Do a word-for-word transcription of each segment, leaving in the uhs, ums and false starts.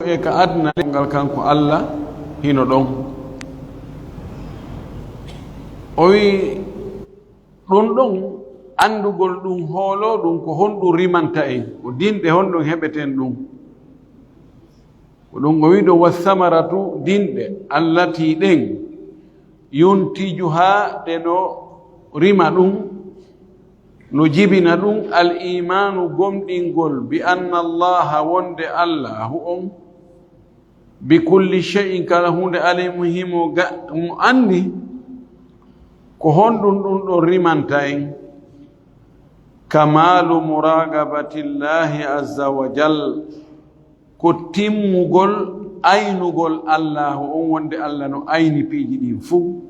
e ka aduna ngal kanko Allah hino ɗon. O wi ɗum ɗon anndugol ɗum hoolo ɗum ko honɗum rimanta en, ko dinɗe honɗum heɓeten ɗum. Ko ɗum o wi ɗo wassamaratu dinɗe allati ɗen yuntijuha ɗe no rima ɗum, no jibina ɗum al imaanu gomɗingol bi anna Allaha wonde Allahu on bi kulli shay'in kala huunde alimu himo ga mo anndi. Ko honɗum ɗum ɗon rimanta en? Kamalu muraqabatillahi azza wa jal, ko timmugol aynugol Allahu on wonde Allah no ayni piiji ɗin fuu.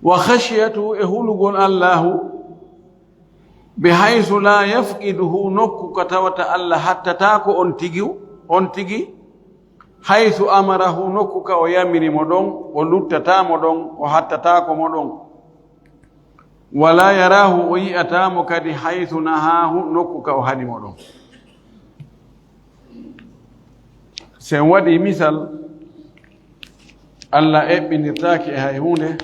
Wa khashiyatuhu e hulugol Allahu bi haysu la yafqiduhu nokku ka tawata Allah hattataako on tigi, on tigi haysu amarahu nokku ka o yamiri mo ɗon o luttataa mo ɗon o hattataako mo ɗon. Wala yarahu o yi'ataa mo kadi haysu nahahu nokku ka o haɗi mo ɗon. Sen waɗi misal Allah eɓɓindirtaake e hay huunde.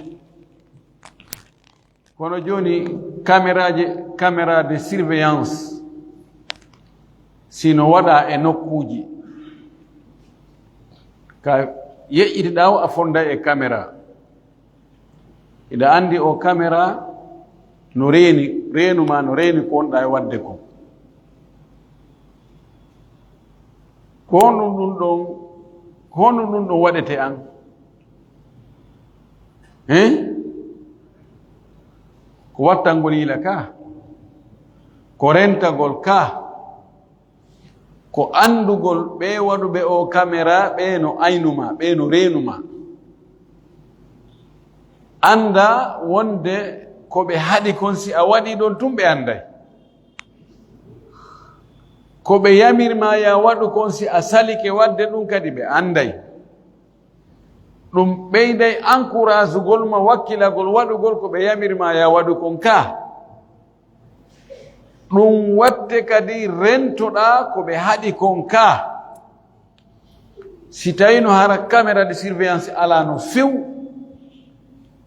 Kono jooni caméraje caméra de surveillance sino waɗa e nokkuuji ka yeƴƴitiɗa o a fonda e caméra. Iɗa anndi o caméra no reeni reenu ma no reeni ko wonɗa e waɗde ko. Ko honɗum ɗum ɗon ko honɗum ɗum ɗon waɗete an? Hein? Ko wattangol yila ka, ko rentagol ka, ko anndugol ɓe waɗuɓe o kamera ɓe no aynuma ɓe no reenuma. Annda wonde ko ɓe haɗi kon si a waɗi ɗon tun ɓe annday. Ko ɓe yamirma ya waɗu kon si a salike waɗde ɗum kadi ɓe annday. Ɗum ɓeyday ankurasugol ma wakkilagol waɗugol ko ɓe yamirma ya waɗu kon ka. Ɗum watte kadi rentoɗa ko ɓe haɗi kon ka. Si tawino hara caméra de surveillance alano few,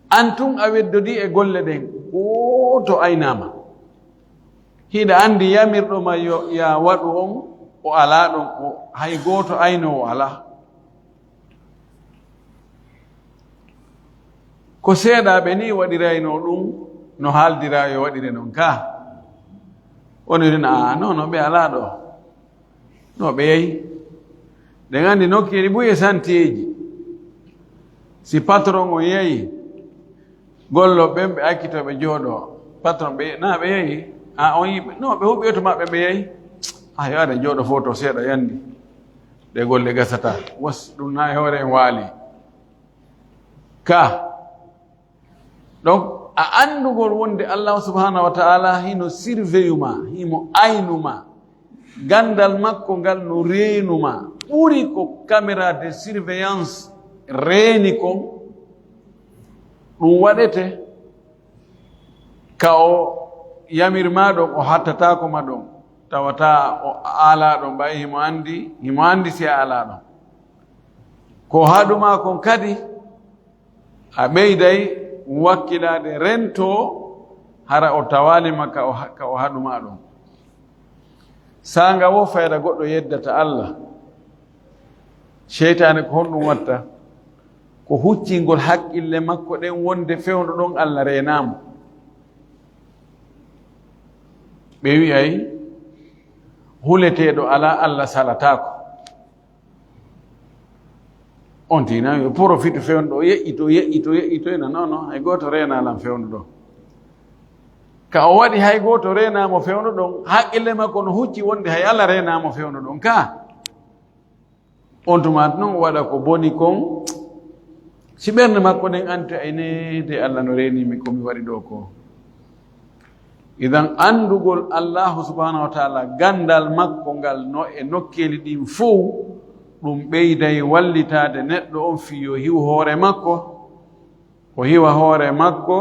an tun a weddodi e golle ɗen gooto aynama. Hiɗa anndi yamirɗo ma yo ya waɗu on o alaa ɗon o hay gooto aynoowo alaa. Ko seeɗaaɓe ni waɗiraynoo ɗum no haaldira yo waɗire noon ka. Onirina a non non ɓe alaa ɗo. No ɓe yehi. Ɗen anndi nokkeeli buy e santiyeeji. Si patron on yehi gollooɓe ɓen ɓe accitoo ɓe jooɗoo. Patron ɓe na ɓe yehi a on yiɓe no ɓe huɓɓi oto maɓɓe ɓe yehi. A yo aɗa jooɗo foto seeɗa yandi. Ɗe golle gasata was ɗum na e hoore en waali. Ka donc a anndugol wonde allahu subhanahu wa taala hino surveyu ma himo aynu ma. Ganndal makko ngal no reenu ma ɓuri ko caméra de surveillance reeni kon. Ɗum waɗete ka o yamir ma ɗon o hattataako ma ɗon tawata o alaa ɗon ɓay himo anndi himo anndi si a alaa ɗon. Ko haɗu ma kon kadi a ɓeyday wakkilaade rento hara o tawali ma ka o haɗu ma ɗon. Saanga wo fayda goɗɗo yeddata allah. Seytaane ko honɗum watta? Ko huccingol haqqille makko ɗen wonde fewndo ɗon allah reenaamo. Ɓe wi'ay huleteeɗo alaa allah salataako. On tina yo profite fewndo ɗo yeƴƴito yeƴƴito yeƴƴito ena non non hay gooto reenalan fewndo ɗo. Ka o waɗi hay gooto reenaamo fewndo ɗon haqqille makko no hucci wonde hay allah reenaamo fewndo ɗon ka. On tumaati noon o waɗa ko boni kon. Si ɓernde makko nden anti ay neede allah no reenimi ko mi waɗi ɗo ko. Idan anndugol allahu subhanahu wa taala ganndal makko ngal no e nokkeeli ɗin fow ɗum ɓeyday wallitaade neɗɗo on fii yo hiw hoore makko. O hiwa hoore makko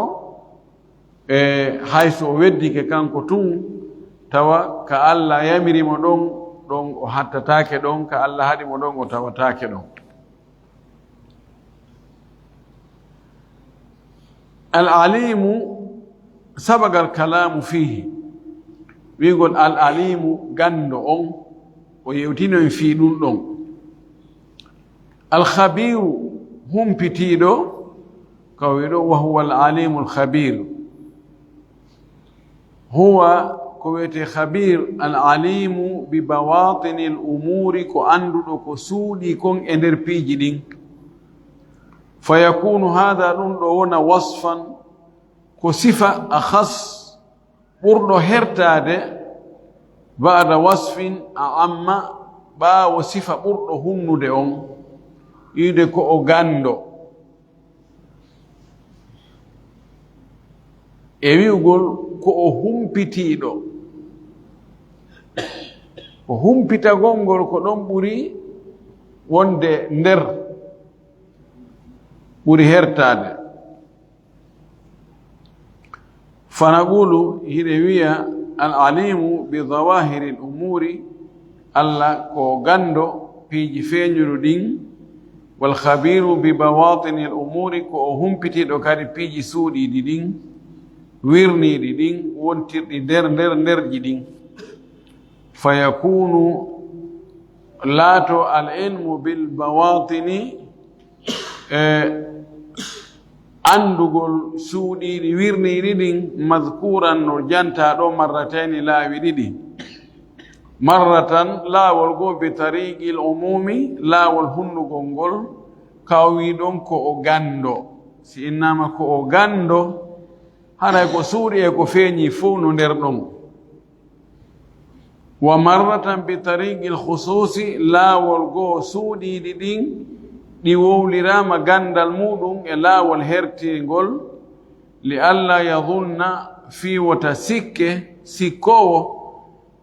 e hayso o weddike kanko tun tawa ka allah yamiri mo ɗon. ɗon, o hattataake ɗon, ka Allah haɗi mo ɗon, o tawataake ɗon. Al-Alimu sabagal kalamu fihi, wi'ugol Al-Alimu ganndo on, o yewtino en fii ɗum ɗon. Al-Khabiru humpitiiɗo, ka o wi'i ɗo, wa huwa al-Alimu al-Khabir. Huwa ko wiyetee Khabir, al-Alimu bi bawatini al-umuri, ko annduɗo ko suuɗii kon e nder piiji ɗin. Fa yakunu haadha, ɗum ɗo wona wasfan, ko sifa akhas, ɓurɗo hertaade, ba'da wasfin a'amma, ɓaawo sifa ɓurɗo hunnude on, wi'ude ko o ganndo. E wi'ugol ko o humpitiiɗo. Ko humpitagol ngol ko ɗon ɓuri wonde nder, ɓuri hertaade. Fa naqulu, hiɗe wi'a, al-Alimu bi zawahiri al-umuri, Allah ko ganndo piiji feeñuɗi ɗin, wal khabiru bi bawatini al-umuri, ko o humpitiiɗo kadi piiji suuɗiiɗi ɗin, wirniiɗi ɗin, wontirɗi nder, nder, nderji ɗin. Fa yakunu, laato al-ilmu bil bawatini, e anndugol suuɗiiɗi wirniiɗi ɗin, madhkuran, no jantaa ɗo, marratayni, laawi ɗiɗi. Marratan, laawol goo, bi tariqil umumi, laawol hunnugol ngol, ka o wi'i ɗon ko o ganndo. Si innaama ko o ganndo, haray ko suuɗii e ko feeñii fow no nder ɗon. Wa marratan bi tariqil khususi, laawol goo suuɗiiɗi ɗin ɗi wowliraama ganndal muuɗum e laawol hertiingol, li alla yadhunna, fii wota sikke, sikkoowo,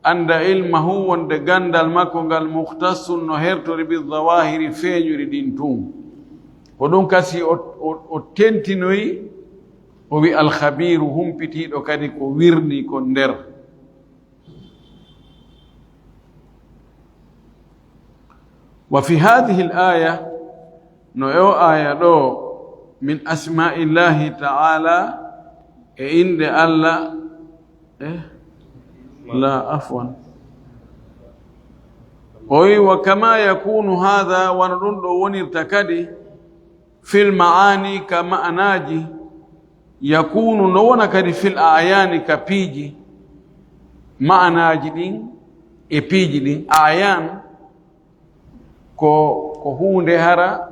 anna ilmahu, wonde ganndal makko ngal, mukhtassun, no hertori, bi zawahiri, feeñuɗi ɗin tun. Ko ɗum kasi o, o, o tentinoyi, o wi'i al-khabiru, humpitiiɗo kadi ko wirnii kon nder. Wa fi hadhihi al-aya, no e o aya ɗo, min asma'illahi ta'ala, e innde Allah, eh? La, afwan. O wi, wa kama yakunu hadha, wano ɗum ɗo wonirta kadi, fil ma'ani, ka ma'anaaji, yakunu, no wona kadi fil a'yani, ka piiji, ma'anaaji ɗin e piiji ɗin. A'yan ko, ko huunde hara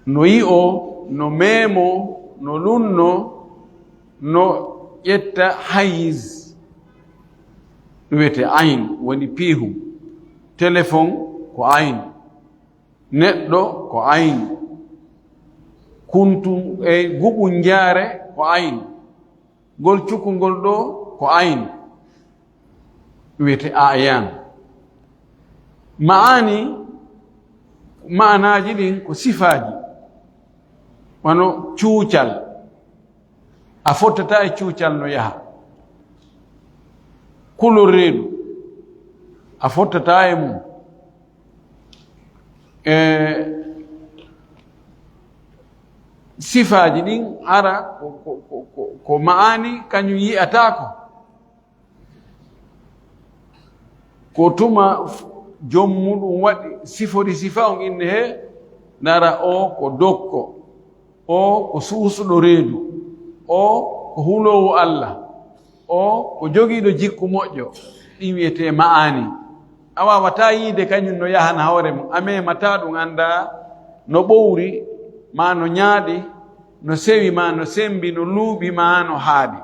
no yi'o, no meemo, no lunno, no ƴetta hayiz. Ɗum wiyetee ayn, woni piihu. Telefon ko ayn. Neɗɗo ko ayn. Kuntu e guɓunjaare ko ayn. Ngol cukungol ɗo ko ayn. Wiyetee a'yan. Ma'ani, ma'anaaji ɗin ko sifaaji. Wano cuucal. A fottataa e cuucal no yaha. Kulol reedu, a fottataa e mum. E sifaaji ɗin hara ko, ko, ko, ko, ko ma'ani kañum yi'ataako. Ko tuma f-, joom muɗum waɗi sifori sifa on, inne he, ndara o ko dokko, o ko suusuɗo reedu, o ko huloowo Allah, o ko jogiiɗo jikku moƴƴo. Ɗin wiyetee ma'ani. A waawataa yiide kañum no yahana hoore mum, a memataa ɗum, anndaa no ɓowri, maa no ñaaɗi, no sewi, maa no semmbi, no luuɓi, maa no haaɗi.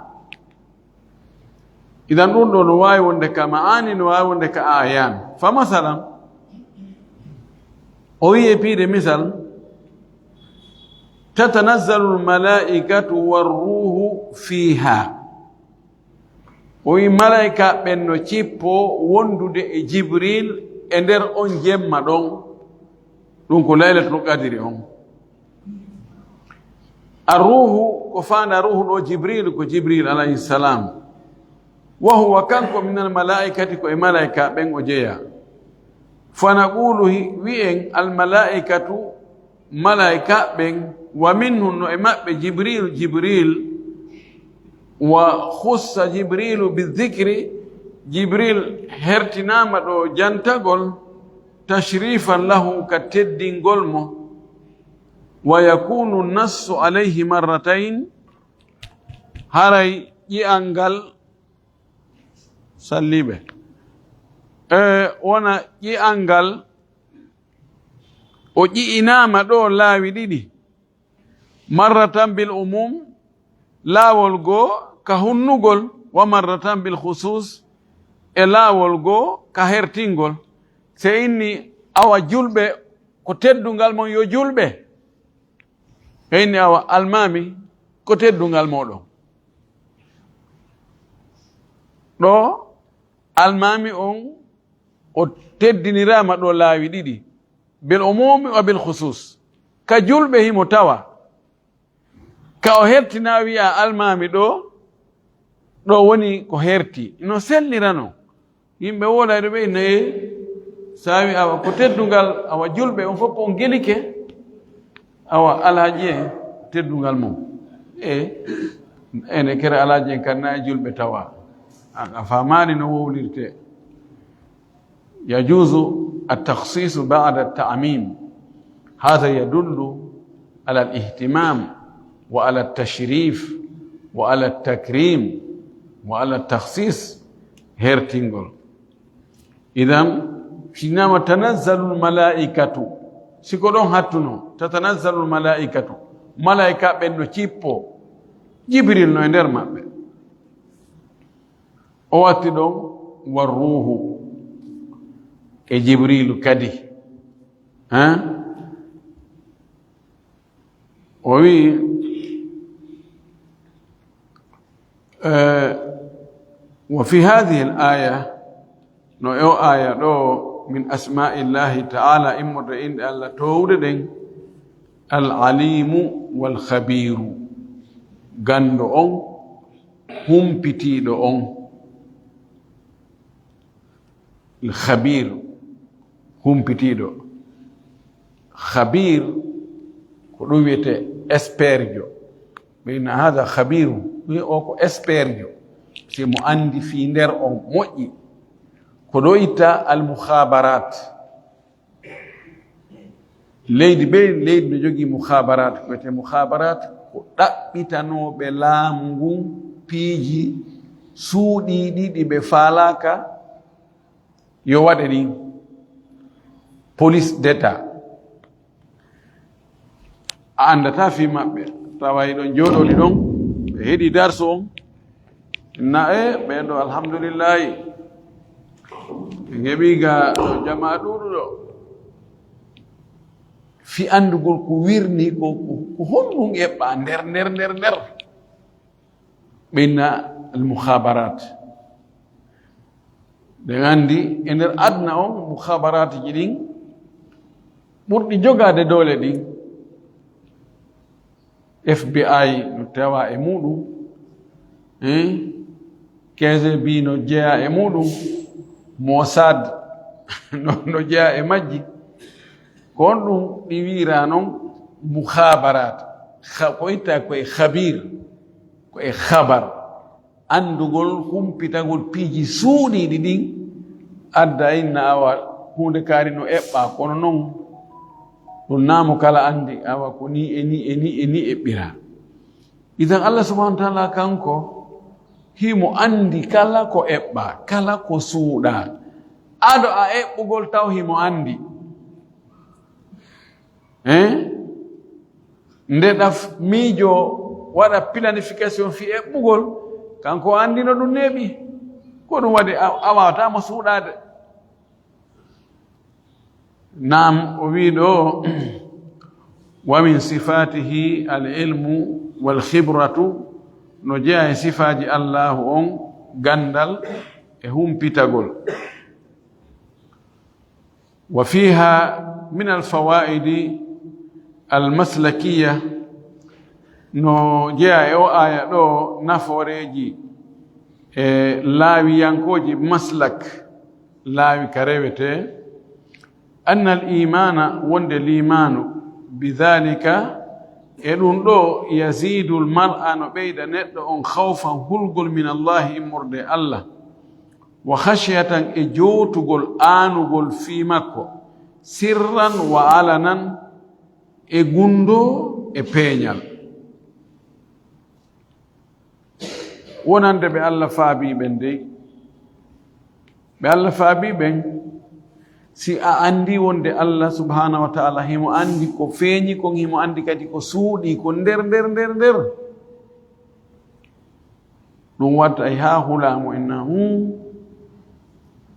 Idan ɗum ɗo no waawi wonde ka ma'ani, no waawi wonde ka aayan. Fa masalan, o wi'i e piide misal, tatanazzalu al-malaa'ikatu war-ruuhu fiihaa. O wi'i malaa'ika ɓen no cippoo wondude e Jibril e nder on jemma ɗon. Ɗum ko Laylatul Qadri on. Ar-ruuhu, ko faandaa ruuhu ɗo, Jibril, ko Jibril alayhi salam. Wa huwa, kanko, minal malaa'ikati, ko e malaa'ika ɓen o jeyaa. Fa naqulu, hi-, wi'en, al malaa'ikatu, malaa'ika ɓen, wa minhum, no e maɓɓe, Jibril, Jibril, wa khussa Jibrilu bi dhikri, Jibril hertinaama ɗo jantagol, tashrifan lahu, ka teddingol mo, wa yakunu nassu alayhi marratayn, haray ƴi'al ngal salliiɓe. E wona ƴi'al ngal, o ƴi'inaama ɗo laawi ɗiɗi. Marratan bil umum, laawol goo ka hunnugol, wa marratan bil khusus, e laawol goo ka hertingol. Se inni awa julɓe, ko teddungal mon yo julɓe. E inni awa almaami, ko teddungal mooɗon. Ɗo almaami on o teddiniraama ɗo laawi ɗiɗi, bil umumi wa bil khusus. Ka julɓe himo tawa, ka o hertinaa wi'a almaami ɗo, ɗo woni ko herti. No selliranoo. Yimɓe wooday ɗo ɓe inna, e saawi awa ko teddungal, awa julɓe on fof on gelike, awa alhaji en teddungal mum. E ene kere alhaji en kan na e julɓe tawa. A, a faamaani no wowlirte. يجوز التخصيص بعد التعميم. هذا يدل على الاهتمام وعلى التشريف وعلى التكريم وعلى التخصيص, hertingol. Idan, finnaama tanazzalul malaa'ikatu, si ko ɗon hattuno, tatanazzalu malaa'ikatu, malaa'ika ɓen no cippo, Jibril no e nder maɓɓe. O watti ɗon, wa ruuhu, e Jibriilu kadi. Hein? O wi'i, eh, wa fi hadhihi al aya, no e o aya ɗo, min asma'illahi ta'ala, immorde inɗe Allah toowuɗe ɗen, al alimu wal khabiru, ganndo on, humpitiiɗo on. Al khabir, humpitiiɗo. Khabir, ko ɗum wiyetee expert jo. Ɓe inna hada khabiru, ɗum o ko expert jo. Si mo anndi fii nder on moƴƴi. Ko ɗo itta al mukhabarat. Leydi be leydi no jogii mukhabarat. Ko wiyetee mukhabarat ko ɗaɓɓitanooɓe laamu ngun piiji suuɗiiɗi ɗi ɓe faalaaka yo waɗe ɗin. Police d'État. A anndataa fii maɓɓe. Tawa hiɗon jooɗoli ɗon, ɓe heɗii darsu on. Na'e, ɓen ɗo, alhamdulillahi. Ɓe heɓii ga ɗo jamaa ɗuuɗuɗo. Fii anndugol ko wirnii ko, ko, ko honɗum eɓɓaa nder, nder, nder, nder. Ɓe inna al mukhabarat. Ɗen anndi e nder aduna on, mukhabaratji ɗin ɓurɗi jogaade doole ɗin. F B I no tawa e muɗum, eh? K G B no jeyaa e muɗum, Mossad no, no jeyaa e majji. Ko honɗum ɗi wi'iraa non mukhabarat? Kha-, ko itta ko e khabir, ko e khabar. Anndugol, humpitagol piiji suuɗiiɗi ɗin, adda inna awa huunde kaari no eɓɓaa, kono non ɗum naa mo kala anndi awa ko nii e nii e nii e nii eɓɓiraa. Idan Allah subhanahu wa ta'ala kanko himo anndi kala ko eɓɓaa, kala ko suuɗaa. Ado a eɓɓugol taw himo anndi. Hein? Nde ɗaf miijo waɗa planification fii eɓɓugol, kanko o anndi no ɗum neeɓi. Ko ɗum waɗi a, a waawataa mo suuɗaade. Naam, o wi'i ɗo, wa min sifatihi al ilmu wal khibratu, no jeyaa e sifaaji Allaahu on, ganndal e humpitagol. Wa fiha min al fawaidi al maslakiya, no jeyaa e o aya ɗo nafooreeji E laawiyankooji maslak, laawi ka rewetee, annal iimaana, wonde liimaanu, bidaalika, e ɗum ɗoo, yaziidul mar'a, no ɓeyda neɗɗo on, khawfan, hulgol, min Allaahi, immorde e Alla, wa khashyatan, e jootugol, aanugol fii makko, sirran wa alanan, e gunndoo e peeñal. Wonande ɓe Alla faabii ɓen dey, ɓe Alla faabii ɓen, si a anndii wonde Alla subhaanahu wa ta'aala himo anndi ko feeñi kon, himo anndi kadi ko suuɗii kon nder, nder, nder, nder. Ɗum watta e haa hulaa mo inna, hmm,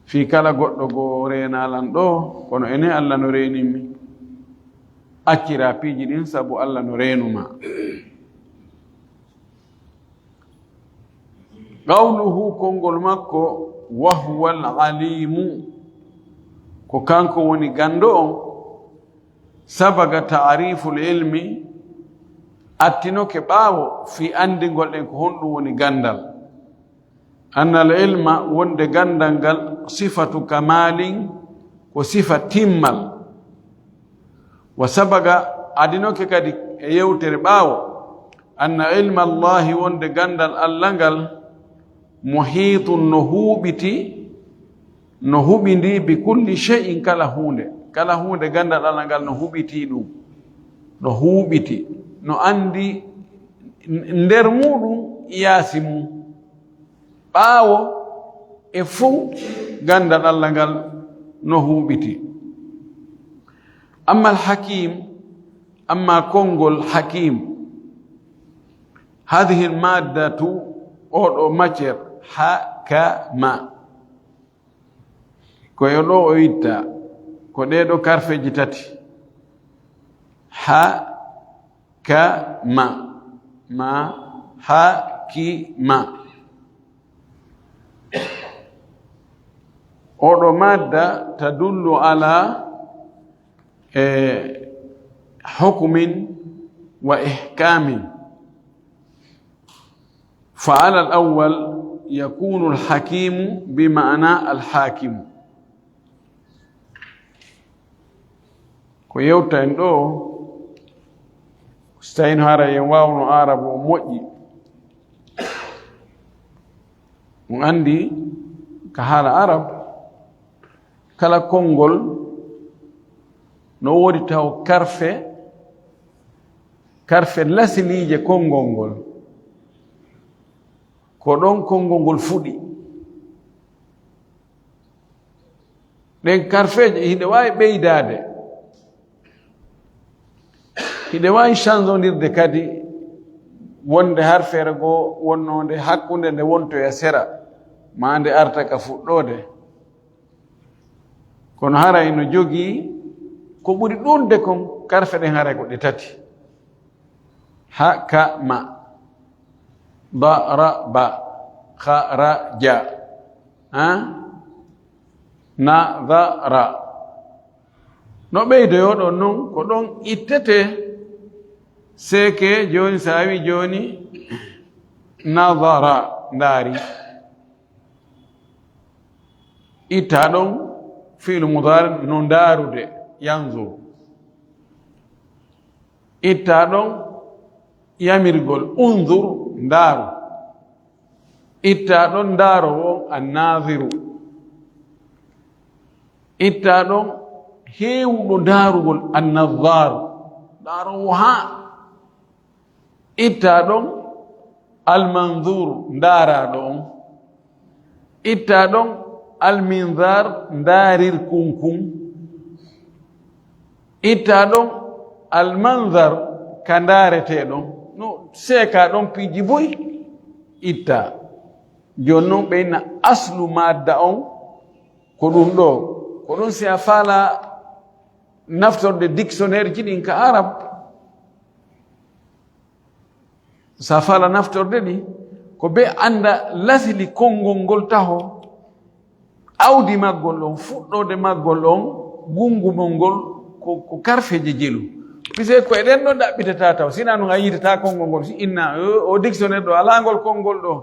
fii kala goɗɗo goo reenaa lan ɗoo, kono enen Alla no reenin mi. Acciraa piiji ɗin sabu Alla no reenu maa. Qawluhu, konngol makko, wa huwal aliimu, ko kanko woni ganndo on. Sabaga ta'riiful ilmi, attinoke ɓaawo fii anndingol ɗen ko honɗum woni ganndal. Annal ilma, wonde ganndal ngal, sifatu kamaalin, ko sifa timmal. Wa sabaga, adinoke kadi e yewtere ɓaawo, anna ilma Allaahi, wonde ganndal Alla ngal, muhiitun, no huuɓiti, no huɓindii, bi kulli shay'in, kala huunde. Kala huunde, ganndal Alla ngal no huɓiti ɗum, no huuɓiti, no anndi n-, nder muuɗum, yaasi mum, ɓaawo e fuu, ganndal Alla ngal no huuɓiti. Amma al-hakim, amma konngol hakim, hadhihi al-maddatu, oɗo matière, hakama, ko e ɗo o itta, ko ɗee ɗo karfeeji tati, ha, ka, ma, ma, ha, ki, ma. Oɗo madda tadullu ala, e, hukmin wa ihkamin. Fa ala al-awwal yakunu al-hakimu bi ma'na al-hakimu. Ko yewta en ɗoo, so tawii no haray en waawno Aarabu on moƴƴi, on anndi ka haala Arab, kala konngol no woodi taw karfe, karfe lasiliije konngol ngol. Ko ɗon konngol ngol fuɗi. Ɗen karfeeje hiɗe waawi ɓeydaade, hiɗe waawi changeondirde kadi, wonde harfeere goo wonnoonde hakkunde nde wontoya sera, maa nde arta ka fuɗɗoode. Kono haray no jogii ko ɓuri ɗuuɗude kon, karfe ɗen haray ko ɗe tati. Ha, ka, ma. Da, ra, ba. Kha, ra, ja. Ha? Na, da, ra. No ɓeydoyoo ɗon non, ko ɗon ittetee. Seeke jooni, so a wii jooni, nadara, ndaari. Itta ɗon fi'lu mudaari, no ndaarude, yanzur. Itta ɗon yamirgol, unzur, ndaaru. Itta ɗon ndaaroowo on, annaaziru. Itta ɗon heewuɗo ndaarugol, annazaaru. Ndaaroowo haa. Itta ɗon almanzuur, ndaaraaɗo on. Itta ɗon alminzaar, ndaarirkunkun. Itta ɗon almanzar, ka ndaaretee ɗon. No seekaa ɗon piiji buy, itta. Jooni non ɓe inna aslu maadda on ko ɗum ɗoo. Ko ɗum si a faalaa naftorde dictionnaire ji ɗin ka Arab, so a faalaa naftorde ɗi, ko ɓe annda lasili konngol ngol taho, awdi maggol on, fuɗɗoode maggol on, gunngumol ngol, ko, ko karfeeje jelu. Puisque ko e ɗen ɗon ɗaɓɓitata taw, sinaa non a yiitataa konngol ngol, si inna, o, o dictionnaire ɗoo, alaa ngol konngol ɗoo.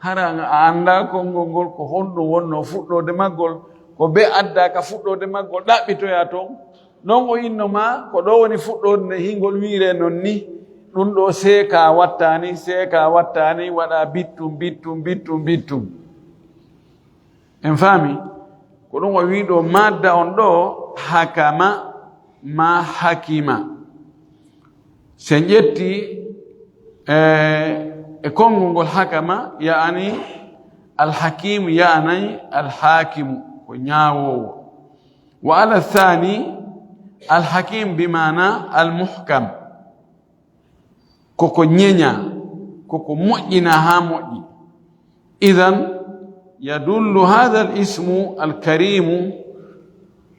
Hara a anndaa konngol ngol, ko honɗum wonnoo fuɗɗoode maggol, ko be addaa ka fuɗɗoode maggol, ɗaɓɓitoyaa toon. Non o inno ma, ko ɗo woni fuɗɗoode nde hingol wiire non ni, ɗum ɗo seeka wattaani, seeka wattaani, waɗa bittum, bittum, bittum, bittum. En faami? Ko ɗum o wii ɗo, madda on ɗo, hakama, ma hakima. Si en ƴetti, e, e konngol ngol hakama, yaani alhakimu, yaani alhakimu, ko ñaawoowo. Wa ala thani, alhakim bi maana almuhkam. Koko ñeñaa, koko moƴƴinaa haa moƴƴi. Idan, yadullu haadha al-ismu al-karimu,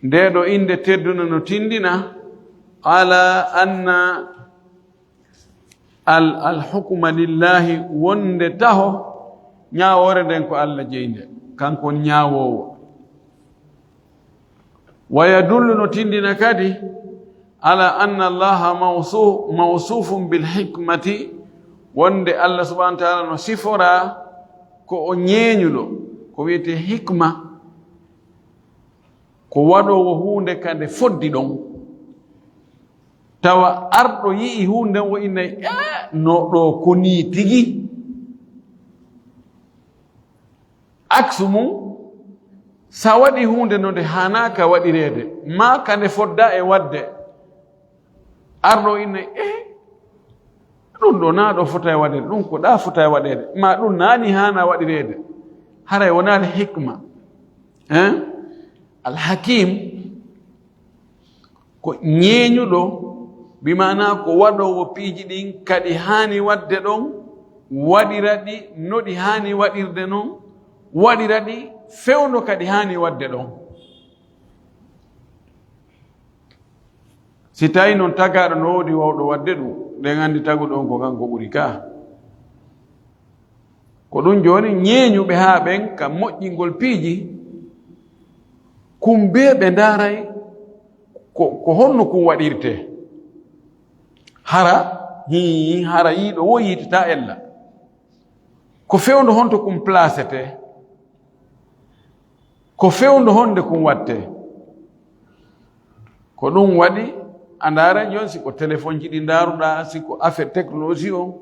ndee ɗo innde teddunde no tinndina, ala anna al-, al-hukma lillahi, wonde taho ñaawoore nden ko Alla jeyi nde, kanko woni ñaawoowo. Wa yadullu, no tinndina kadi, ala anna Allaha mawsu-, mawsufun bil hikmati, wonde Allah subhanahu wa ta'ala no siforaa ko o ñeeñuɗo, ko wiyetee hikma, ko waɗoowo huunde ka nde foddi ɗon. Tawa arɗo yi'i huunde, o innay, "Eh, no ɗo ko nii tigi." Aksu mum, sa waɗi huunde no nde haanaaka waɗireede, maa ka nde foddaa e waɗde, arɗo inna, "Eh, ɗum ɗo naa ɗo fota e waɗeede, ɗum ko ɗa fota e waɗeede, maa ɗum naa ni haana waɗireede." Haray wonaali hikma. Hein? Alhakim, ko ñeeñuɗo, bi maanaa ko waɗoowo piiji ɗin ka ɗi haani waɗde ɗon, waɗira ɗi no ɗi haani waɗirde non, waɗira ɗi fewndo ka ɗi haani waɗde ɗon. Si tawi non tagaaɗo no woodi wawɗo waɗde ɗum, ɗen anndi taguɗo on ko kanko ɓuri ka. Ko ɗum jooni ñeeñuɓe haa ɓen ka moƴƴingol piiji, kumbee ɓe ndaaray ko, ko honno kun waɗirtee. Hara, hii, hara yiiɗo wo yiitata ella. Ko fewndo honto kun plasetee? Ko fewndo honde kun wattee? Ko ɗum waɗi, a ndaara jooni, si ko telefonji ɗi ndaaruɗaa, si ko affaire technologie on,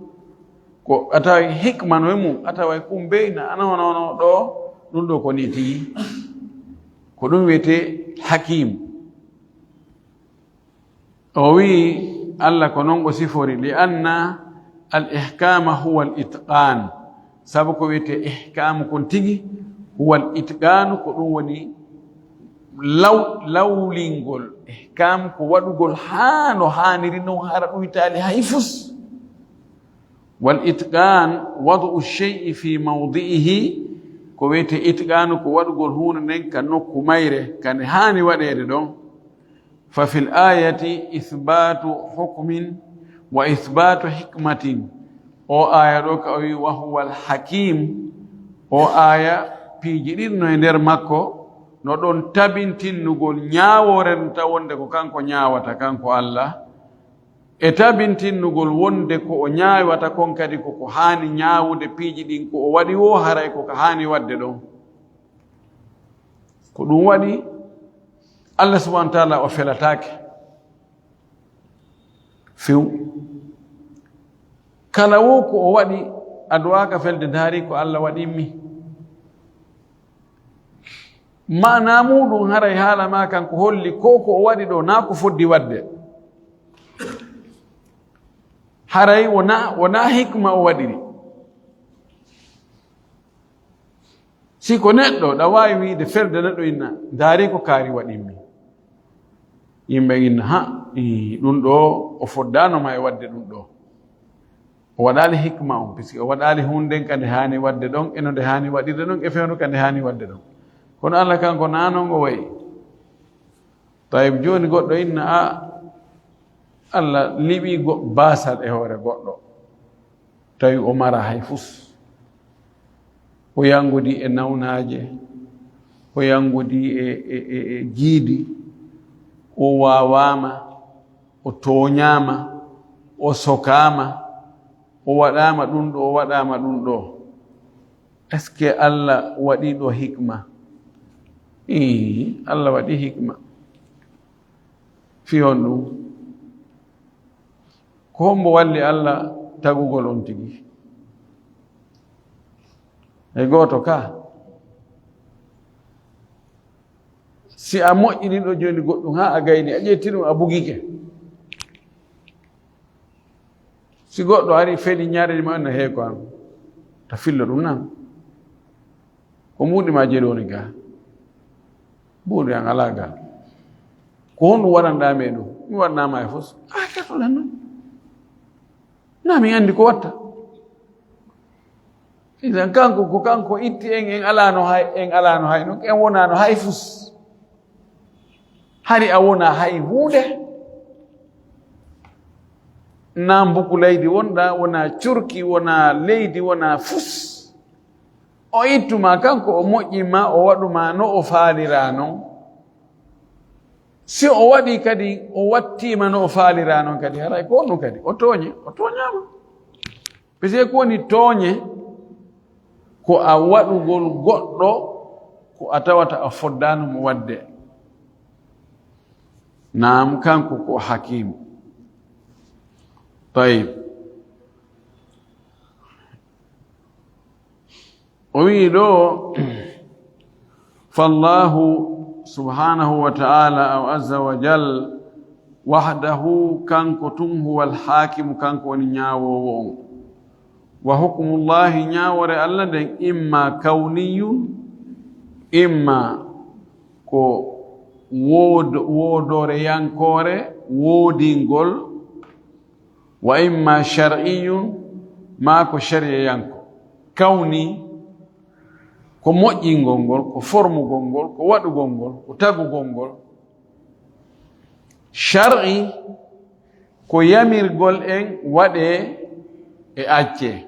ko a taway hikma no e mum, a taway kumbee na, ana hono, hono ɗo, ɗum ɗo ko nii tigi. Ko ɗum wiyetee hakim. O wi'i, Allah ko non o sifori, li anna al ihkama huwa al itqan. Sabu ko wiyetee ihkaamu kon tigi, huwal itqaanu, ko ɗum woni law-, lawlingol. Ihkaam ko waɗugol haa no haaniri non, hara ɗuytaali hay fus. Wal itqaan wad'u shay'i fi mawdi'ihi, ko wiyetee itqaanu ko waɗugol huunde nden ka nokku mayre, ka nde haani waɗeede ɗon. Fa fil aayati isbaatu hukmin wa isbaatu hikmatin. O aaya ɗo ka o wi, "Wa huwal hakiim." O aaya, piiji ɗiɗi no e nder makko, no ɗon tabintinnugol ñaawoore nden taw wonde ko kanko ñaawata, kanko Allah. E tabintinnugol wonde ko o ñaawata kon kadi ko ko haani ñaawude piiji ɗin, ko o waɗi wo haray ko ka haani waɗde ɗon. Ko ɗum waɗi Allah subhanahu wa ta'ala o felataake few. Kala wo ko o waɗi, a duwaaka felde ndaari ko Allah waɗimmi. Maanaa muuɗum haray haala maa kan ko holli ko ko o waɗi ɗo naa ko foddi waɗde. Haray wonaa, wonaa hikma o waɗiri. Si ko neɗɗo, ɗa waawi wiide felde neɗɗo inna, ndaari ko kaari waɗimmi. Yimɓe inna, ha, ii, ɗum ɗo, o foddaano ma e waɗde ɗum ɗo. O waɗaali hikma on, puisque o waɗaali hunden ka nde haani waɗde ɗon, e no nde haani waɗirde ɗon, e fewndo ka nde haani waɗde ɗon. Kono Allah kanko naano ngo wayi. Tawi jooni goɗɗo inna, a, Allah liɓi go-, baasal e hoore goɗɗo. Tawi o mara hay fus. O yanngodi e nawnaaje, o yanngodi e, e, e, e jiidi, o waawaama, o tooñaama, o sokaama, o waɗaama ɗum ɗo, o waɗaama ɗum ɗo. Est-ce que Allah waɗi ɗo hikma? Ii, Allah waɗi hikma. Fi honɗum? Ko hombo walli Allah tagugol on tigi? E gooto ka. Si a moƴƴini ɗo jooni goɗɗum haa a gayni, a ƴetti ɗum a bugike. Si goɗɗo ari feli ñaareli ma na heeko an, ta fillo ɗum nan. Ko mbuuɗi ma jeɗi woni ga. Mbuuɗi an alaa ga. Ko honɗum waɗanɗaa mi e ɗum? Mi waɗanaa ma e fus. A katoɗan non. Na min anndi ko watta. Idan kanko, ko kanko itti en, en alaano hay, en alaano hay, ɗum en wonaano hay fus. Hari a wona hay huunde. Na mbuku leydi wonɗa, wona curki, wona leydi, wona fus. O ittuma kanko, o moƴƴima, o waɗuma no o faalira non. Si o waɗi kadi, o wattima no o faalira non kadi, haray ko honɗum kadi? O tooñi, o tooñaama. Parce que ko woni tooñe, ko a waɗugol goɗɗo ko a tawata a foddaano mo waɗde. Naam, kanko ko hakiim. Tayib. O wi'i ɗo, فالله سبحانه وتعالى أو عز وجل وحده, kanko tun, هو الحاكم, kanko woni ñaawoowo on. وحكم الله, ñaawoore Allah nden, إما كوني, imma ko wood-, woodooreyankoore, woodingol, وإما شرعي, maa ko shariyayanko. Kawni, ko moƴƴingol ngol, ko formugol ngol, ko waɗugol ngol, ko tagugol ngol. Shar'i, ko yamirgol en waɗee e accee.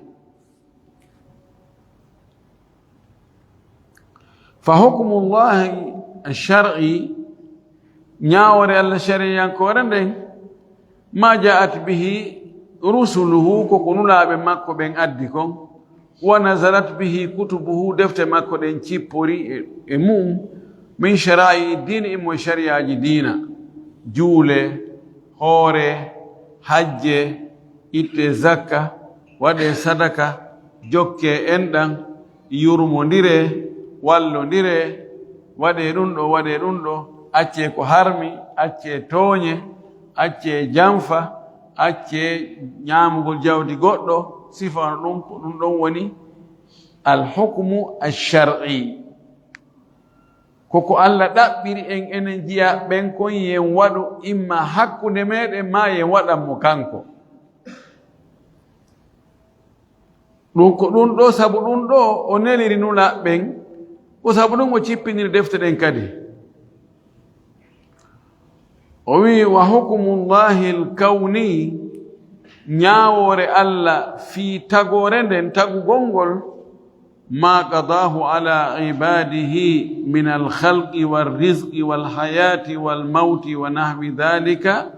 فحكم الله الشرعي, ñaawoore Allah shariyankoore nden, ما جاءت به رسله, ko ko nulaaɓe makko ɓen addi kon, ونزلت به كتبه, defte makko ɗen cippori e, e mum, من شرائع الدين, immo e shariyaaji diina, juule, hoore, hajje, itte zakka, waɗe sadaka, jokke enɗan, yurmondire, wallondire, waɗe ɗum ɗo, waɗe ɗum ɗo, accee ko harmi, accee tooñe, accee janfa, accee ñaamugol jawdi goɗɗo, sifa no ɗum, ko ɗum ɗon woni alhukmu ashar'i. Ko ko Allah ɗaɓɓiri en, enen jiyaaɓe ɓen kon, yen waɗu imma hakkunde meɗen, maa yen waɗan mo kanko. Ɗum ko ɗum ɗo, sabu ɗum ɗo o neliri nulaaɓe ɓen, ko sabu ɗum o cippiniri defte ɗen kadi. O wi'i, وحكم الله الكوني, ñaawoore Allah fii tagoore nden, tagugol ngol, ما قضاه على عباده من الخلق والرزق والحياة والموت ونحو ذلك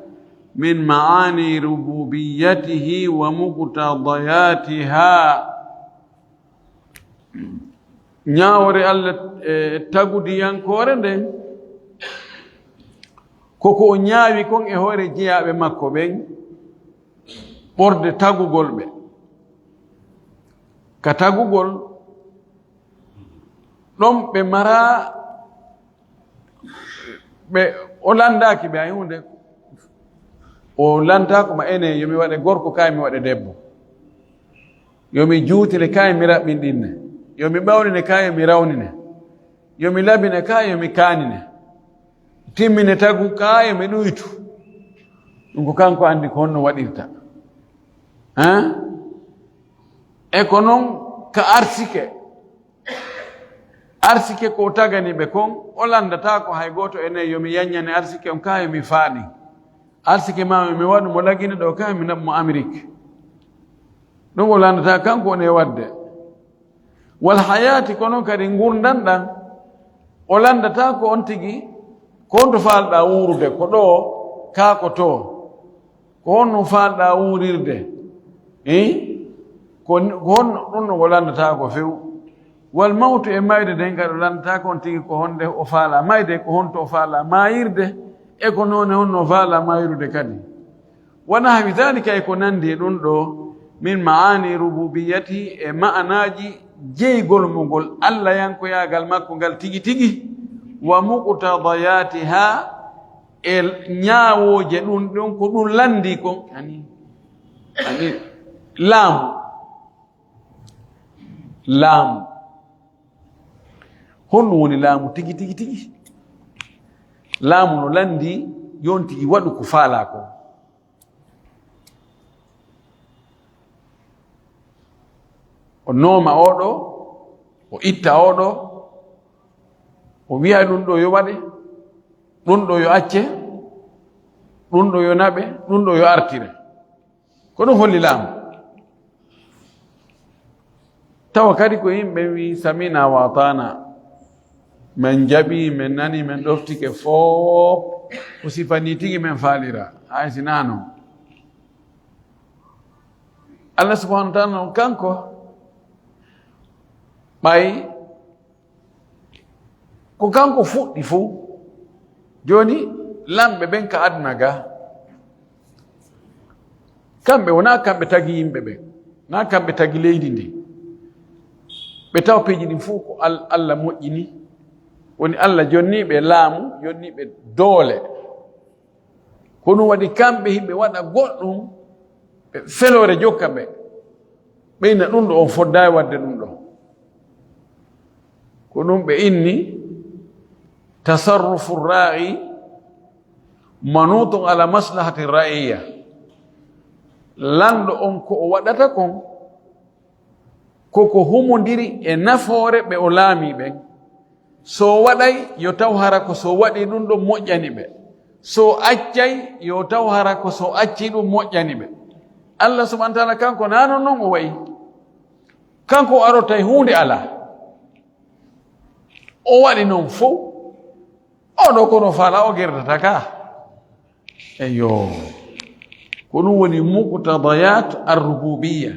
من معاني ربوبيته ومقتضياتها. Ñaawoore Allah, e, tagudiyankoore nden, ko ko o ñaawi kon e hoore jiyaaɓe makko ɓen, ɓorde tagugol ɓe. Ka tagugol, ɗon ɓe maraa, ɓe, o lanndaaki ɓe hay huunde. O lanndaako ma enen, yo mi waɗe gorko, kaay mi waɗe debbo. Yo mi juutine, kaay mi raɓɓinɗinne. Yo mi ɓawnine, kaay yo mi rawnine. Yo mi labine, kaay yo mi kaanine. Timmine tagu, kaay yo mi ɗuytu. Ɗum ko kanko anndi ko honno waɗirta. Hein? E ko non ka arsike. Arsike ko o tagani ɓe kon, o lanndataako hay gooto e enen yo mi yanñane arsike on, kaa yo mi faaɗi. Arsike maa yo mi waɗu mo Lagine ɗo, kaa yo mi naɓu mo Amerik. Ɗum o lanndataa, kanko woni e waɗde. Wal hayaati, ko non kadi ngurndan ɗan, o lanndataako on tigi, ko honto faalɗaa wuurude, ko ɗo, kaa ko to. Ko honno faalɗaa wuurirde? Eh? Ko, ko honno ɗum no ko lanndataako few? Wal mawtu e mayde nden, ngaɗo lanndata kon tigi ko honde o faala mayde, ko honto o faala maayirde, e ko noone honno o faala maayirude kadi. Wa nahwi dhalika, e ko nanndi e ɗum ɗo, min ma'ani rububiyyati, e ma'anaaji jeygol mo ngol, Alla yankoyaagal makko ngal tigi tigi, wa muqtadayatiha, e ñaawooje ɗum ɗon ko ɗum lanndi kon, ani, ani laamu. Laamu. Honɗum woni laamu tigi, tigi, tigi? Laamu no lanndi yon tigi waɗu ko faalaa kon. O nooma oɗo, o itta oɗo, o wiya ɗum ɗo yo waɗe, ɗum ɗo yo acce, ɗum ɗo yo naɓe, ɗum ɗo yo artire. Ko ɗum holli laamu. Tawa kadi ko yimɓe wi samina wa atana, men jaɓi, men nani, men ɗoftike fof, ko sifani tigi men faalira, hay si naa non. Allah subhanahu wa taala non kanko, ɓay ko kanko fuɗɗi fof. Jooni, lamɓe ɓen ka aduna ga, kamɓe wonaa kamɓe tagi yimɓe ɓen, naa kamɓe tagi leydi ndi. Ɓe tawa piiji ɗin fof ko Al-, Allah moƴƴini. Woni Allah jonni ɓe laamu, jonni ɓe doole. Ko ɗum waɗi kamɓe hiɓe waɗa goɗɗum, ɓe feloore jokka ɓe. Ɓe inna ɗum ɗo on foddaay waɗde ɗum ɗo. Ko ɗum ɓe inni tasarrufu ra'i manutun ala maslahati ra'iyya. Lanɗo on ko o waɗata kon, ko ko humondiri e nafoore ɓe o laami ɓen. So waɗay, yo taw hara ko so waɗi ɗum ɗo moƴƴani ɓe. So accay, yo taw hara ko so acci ɗum moƴƴani ɓe. Allah subhanahu wa taala kanko naa non non o wayi. Kanko o arotay huunde alaa. O waɗi non fow. O ɗo kono faala o gerdata ka. Eyo. Ko ɗum woni muqtadayat ar-rububiyya.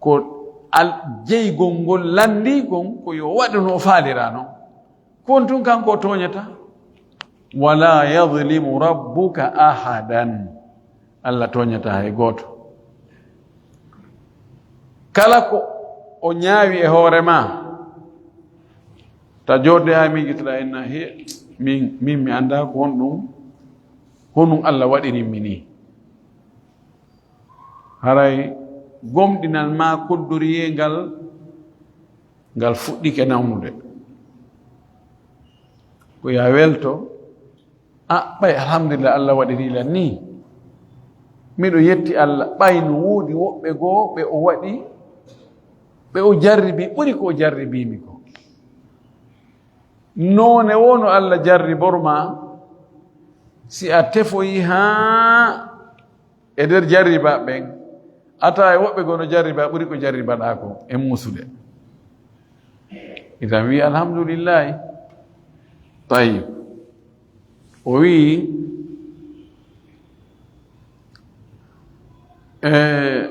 Ko al-, jeygol ngol lanndii kon, ko yo waɗu no o faalira non. Kon tun kanko o tooñata. Wala yadlimu rabbuka ahadan. Allah tooñata hay gooto. Kala ko o ñaawi e hoore ma, ta joodde haa miijitoɗaa inna he, min, min mi anndaa ko honɗum, honum Allah waɗiri mi nii. Haray gomɗinal ma koddoriyee ngal, ngal fuɗɗike nawnude. Ko ya welto, a, ɓay alhamdulillah, Allah waɗiri lan nii. Miɗo yetti Allah, ɓay no woodi woɓɓe goo ɓe o waɗi, ɓe o jarribi, ɓuri ko o jarribii mi ko. Noone woo no Allah jarribor ma, si a tefoyi haa e nder jarriba ɓen, a tawa e woɓɓe goo no jarriba ɓuri ko jarribaɗaa ko e muusude. Idan wi alhamdulillahi. Tayyib. O wi, eh,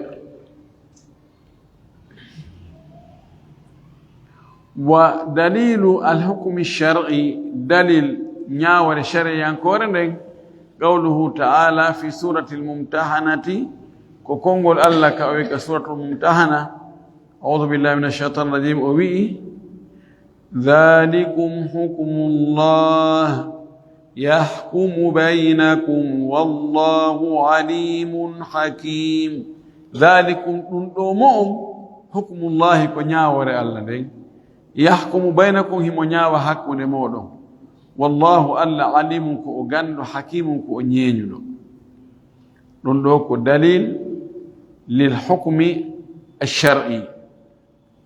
wa dalilu alhukmi shar'i, dalil ñaawore shari'ankoore nden, qawluhu ta'ala fi suratil mumtahanati, ko konngol Allah ka o wi ka suratul mumtahana, a'udhu billahi minash shaitanir rajim, o wi'i, dhalikum hukmullah yahkumu baynakum wallahu alimun hakim. Dhalikum, ɗum ɗo mo'on, hukmullahi, ko ñaawore Allah nden. Yahkumu baynakum, himo ñaawa hakkunde mooɗon. Wallahu, Allah, alimun, ko o ganndo, hakimun, ko o ñeeñuɗo. Ɗum ɗo ko dalil lil hukmi ash-shar'i.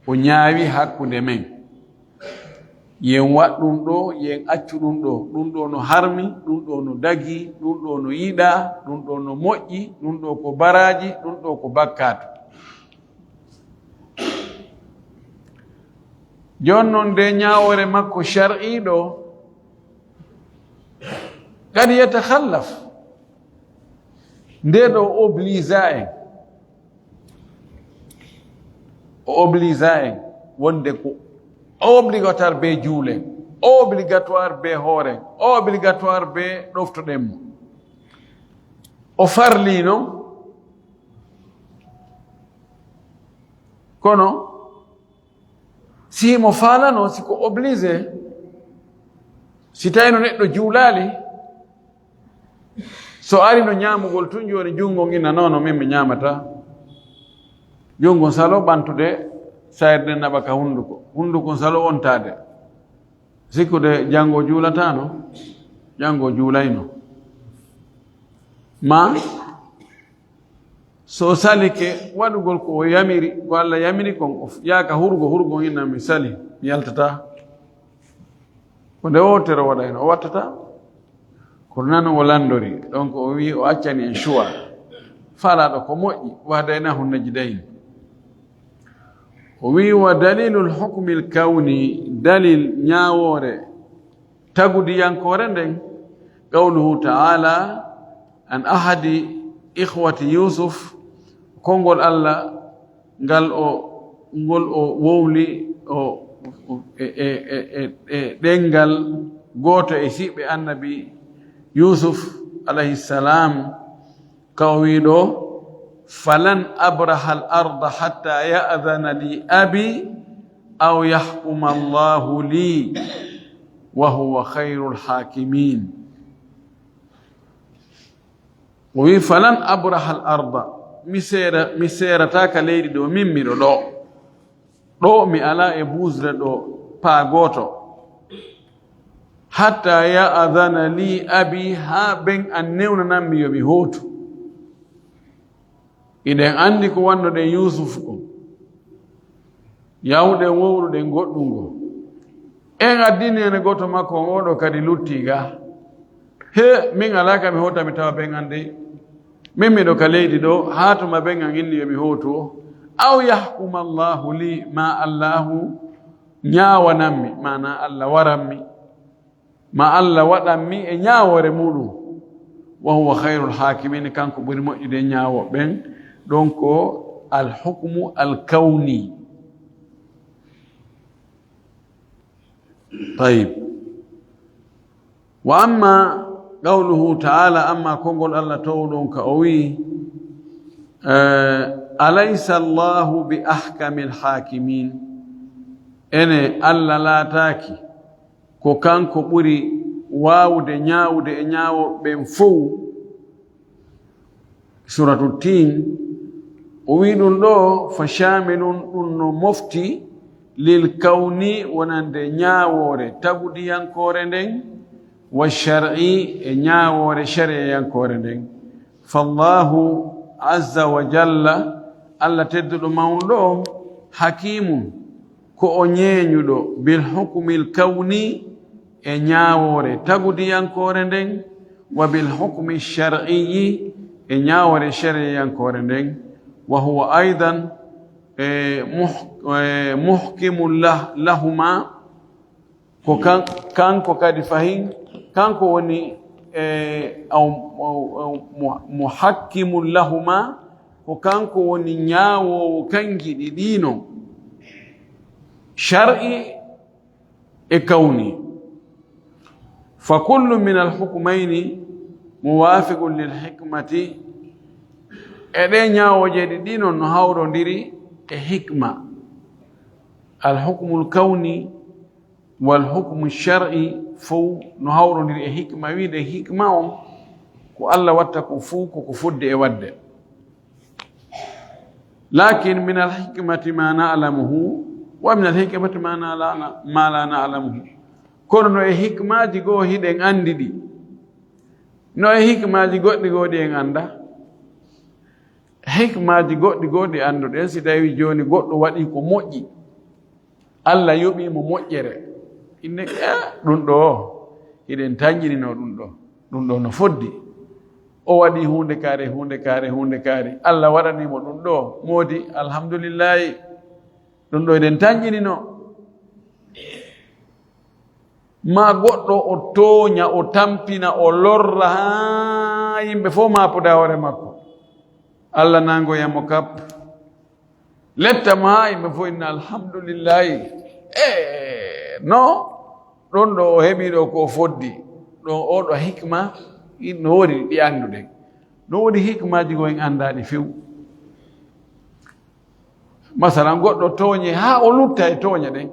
O ñaawi hakkunde men. Yen waɗ ɗum ɗo, yen accu ɗum ɗo. Ɗum ɗo no harmi, ɗum ɗo no dagi, ɗum ɗo no yiɗaa, ɗum ɗo no moƴƴi, ɗum ɗo ko baraaji, ɗum ɗo ko bakkaatu. Jooni non, nde ñaawoore makko shar'iiɗo, qad yatakhallaf. Nde ɗo o oblisa en. O oblisa en. wonde ko obligatoire be juulen, obligatoire be hooren, obligatoire be ɗoftoɗen mo. O farli non, kono si mo faalano, si ko obligé, si tawino neɗɗo juulaali, so ari no ñaamugol tun, jooni junngo ngon ina nono, min mi ñaamata. Junngo salo ɓantude, sayre nden naɓa ka hunnduko, hunnduko salo wontaade. Sikkude janngo juulatano, janngo juulayno. Ma so salike waɗugol ko o yamiri, ko Allah yamiri kon, o yaaka hurugo, hurugo ina mi sali, mi yaltata. Ko nde wootere o waɗayno, o wattata. Kono nan o lanndori, donc o wi'i o accani en choix. Faalaaɗo ko moƴƴi, wahdaynahu najdayn. O wi'i, wa dalilul hukmil kawni, dalil ñaawoore tagudiyankoore nden, qawluhu ta'ala, an ahadi ikhwati Yusuf, konngol Allah ngal o, ngol o wowli o, o, e, e, e, e, e ɗenngal gooto e siɓɓe annabi Yusuf alayhi salam, ka o wi'i ɗo, falan abraha al arda hatta ya'dhana li abi aw yahkuma Allahu li wa huwa khayrul hakimin. O wi'i, falan abraha al arda, mi seera, mi seerata ka leydi ɗo, min miɗo ɗo. Ɗo mi alaa e buusde ɗo paa gooto. Hatta ya'dhana li abi, haa ben an newnanammi yo mi hootu. Iɗen anndi ko wannoɗen Yuusuf kon. Yahuɗen wowluɗen goɗɗum ngo. En addini en e gooto makko on, oɗo kadi lutti ga. He, min alaa ka mi hoota mi tawa ben an dey. Min miɗo ka leydi ɗo, haa tuma ben an inni yo mi hootu o. Aw yahkuma Allahu li, ma Allahu ñaawanammi, maana Allah warammi. Ma Allah waɗanmi e ñaawoore muɗum. Wa huwa khayrul hakimin, kanko ɓuri moƴƴude ñaawooɓe ɓen. Ɗon ko al hukmu al kawni. Tayyib. Wa amma qawluhu ta'ala, amma konngol Allah towɗon ka o wi'i, eh, alaysa Allahu bi ahkamil hakimin. Ene Allah laataaki ko kanko ɓuri waawude ñaawude e ñaawooɓe ɓen fow? Suratu Tin, o wi'i ɗum ɗo, fa shamilun, ɗum no mofti, lil kawni, wonande ñaawoore tagudiyankoore nden, wa shar'i, e ñaawoore shari'ayankoore nden. Fallahu azza wa jalla, Allah tedduɗo mawnuɗo on, hakimun, ko o ñeeñuɗo, bil hukmil kawni, e ñaawoore tagudiyankoore nden, wa bil hukmi shar'iyyi, e ñaawoore shari'ayankoore nden, wa huwa aydan, e muh-, e muhkimun lah-, lahuma, ko kan-, kanko kadi fahin, kanko woni, e, aw, aw, aw, mu-, muhakkimun lahuma, ko kanko woni ñaawoowo kanji ɗiɗi non, shar'i e kawni. Fa kullu min al hukmayni muwafiqun lil hikmati. E ɗe ñaawooje ɗiɗi non no hawrondiri e hikma. Al hukmul kawni wal hukmu shar'i fow no hawrondiri e hikma. Wiide hikma on ko Allah watta ko fow ko ko fodde e wadde. Lakin min al hikmati ma na'lamuhu, wa min al hikmati ma na la na-, ma la na'lamuhu. Kono no e hikmaaji goo hiɗen anndi ɗi, no e hikmaaji goɗɗi goo ɗi en annda. Hikmaaji goɗɗi goo ɗi annduɗen, si tawi jooni goɗɗo waɗi ko moƴƴi, Allah yoɓii mo moƴƴere. Inne, "Eh, ɗum ɗo, hiɗen tanƴinino ɗum ɗo. Ɗum ɗo no foddi. O waɗi huunde kaari, huunde kaari, huunde kaari. Allah waɗanii mo ɗum ɗo. Moodi, alhamdulillahi. Ɗum ɗo hiɗen tanƴinino." Ma goɗɗo o tooña, o tampina, o lorra, haa yimɓe fof maapoda hoore makko. Allah nangoya mo kap. Letta mo haa yimɓe fof inna alhamdulillahi. E no ɗon ɗo o heɓi ɗo ko o foddi ɗo, oɗo hikma, no woodi ɗi annduɗen. No woodi hikmaji ko en anndaɗi few. Masalan, goɗɗo tooñe haa o lutta e tooñe ɗen.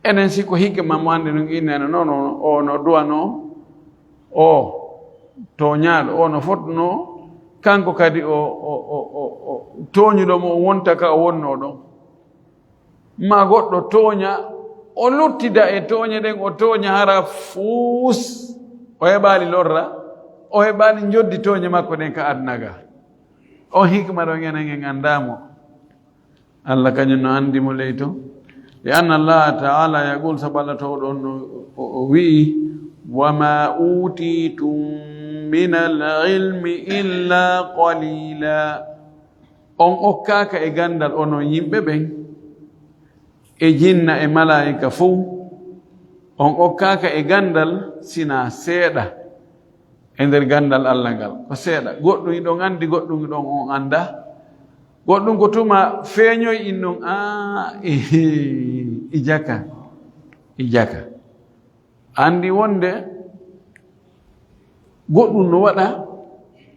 Enen si ko hikma mo annde ɗum innano, non, non, o no duwano, o tooñaaɗo, o no fotno, kanko kadi o, o, o, o, o tooñuɗo mo, o wonta ka o wonno ɗon. Ma goɗɗo tooña, o luttida e tooñe ɗen, o tooña hara fuus, o heɓaali lorra, o heɓaali njoddi tooñe makko ɗen ka aduna ga. On hikma ɗon enen en anndaa mo. Allah kañum no anndi mo ley to. Li anna Allaha taala yaqul, sabu Allah to ɗon no o, o wi'i, "Wa ma utitum min al ilmi illa qalila." On okkaaka e ganndal onon yimɓe ɓen, e jinna e malaa'ika fow, on okkaaka e ganndal sina seeɗa e nder ganndal Allah ngal. Ko seeɗa. Goɗɗum iɗon anndi, goɗɗum iɗon on annda. Goɗɗum ko tuma feeñoy innon, a, e, e jaka, e jaka. Anndi wonde goɗɗum no waɗa,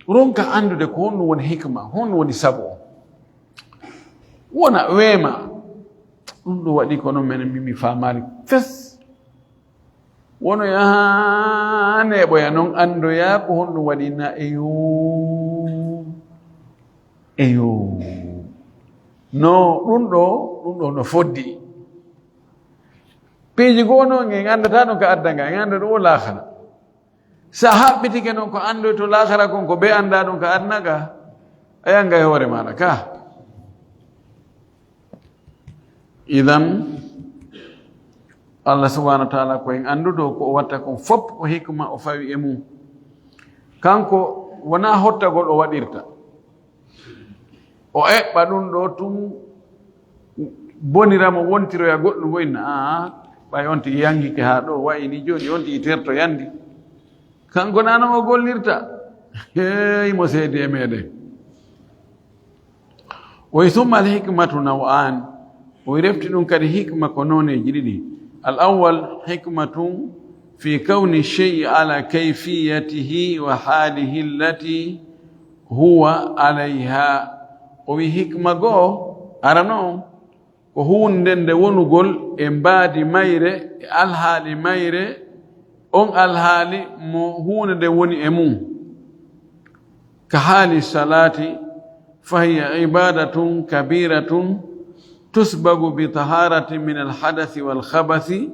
ronka anndude ko honɗum woni hikma, honɗum woni sabu on. Wona weema, ɗum ɗo waɗi kono menen mi, mi faamaali fes. Wono yaha neeɓoya non anndoya ko honɗum waɗi na, eyo, eyo. No, ɗum ɗo, ɗum ɗo no foddi. Piiji goo noon en anndata ɗum ka adda nga, en annda ɗum o laakara. Sa haɓɓitike noon ko anndoy to laakara kon, ko ɓe annda ɗum ka adna ga, a yanga e hoore maaɗa ka. Idan, Allah subhanahu wa taala ko en anndudo ko o watta kon fop ko hikma o fawi e mum. Kanko wona hottagol o waɗirta. O eɓɓa ɗum ɗo tun bonira mo wontiroya goɗɗum ngo inna, aa, ɓay on tigi yangike haa ɗo, wayi ni jooni on tigi terto yandi. Kanko na non o gollirta. Hey, mo seedi e meɗen. O wi summa al hikmatu naw'an. O wi refti ɗum kadi hikma ko nooneeji ɗiɗi. Al awwal hikmatun fi kawni shay'i ala kayfiyatihi wa halihi allati huwa alayha. O wi hikma goo, arano, ko huunde nde wonugol e mbaadi mayre, e alhaali mayre, on alhaali mo huunde nde woni e mum. Ka haali salaati, fa hiya ibadatun kabiratun tusbagu bi taharatin min alhadasi walkhabasi,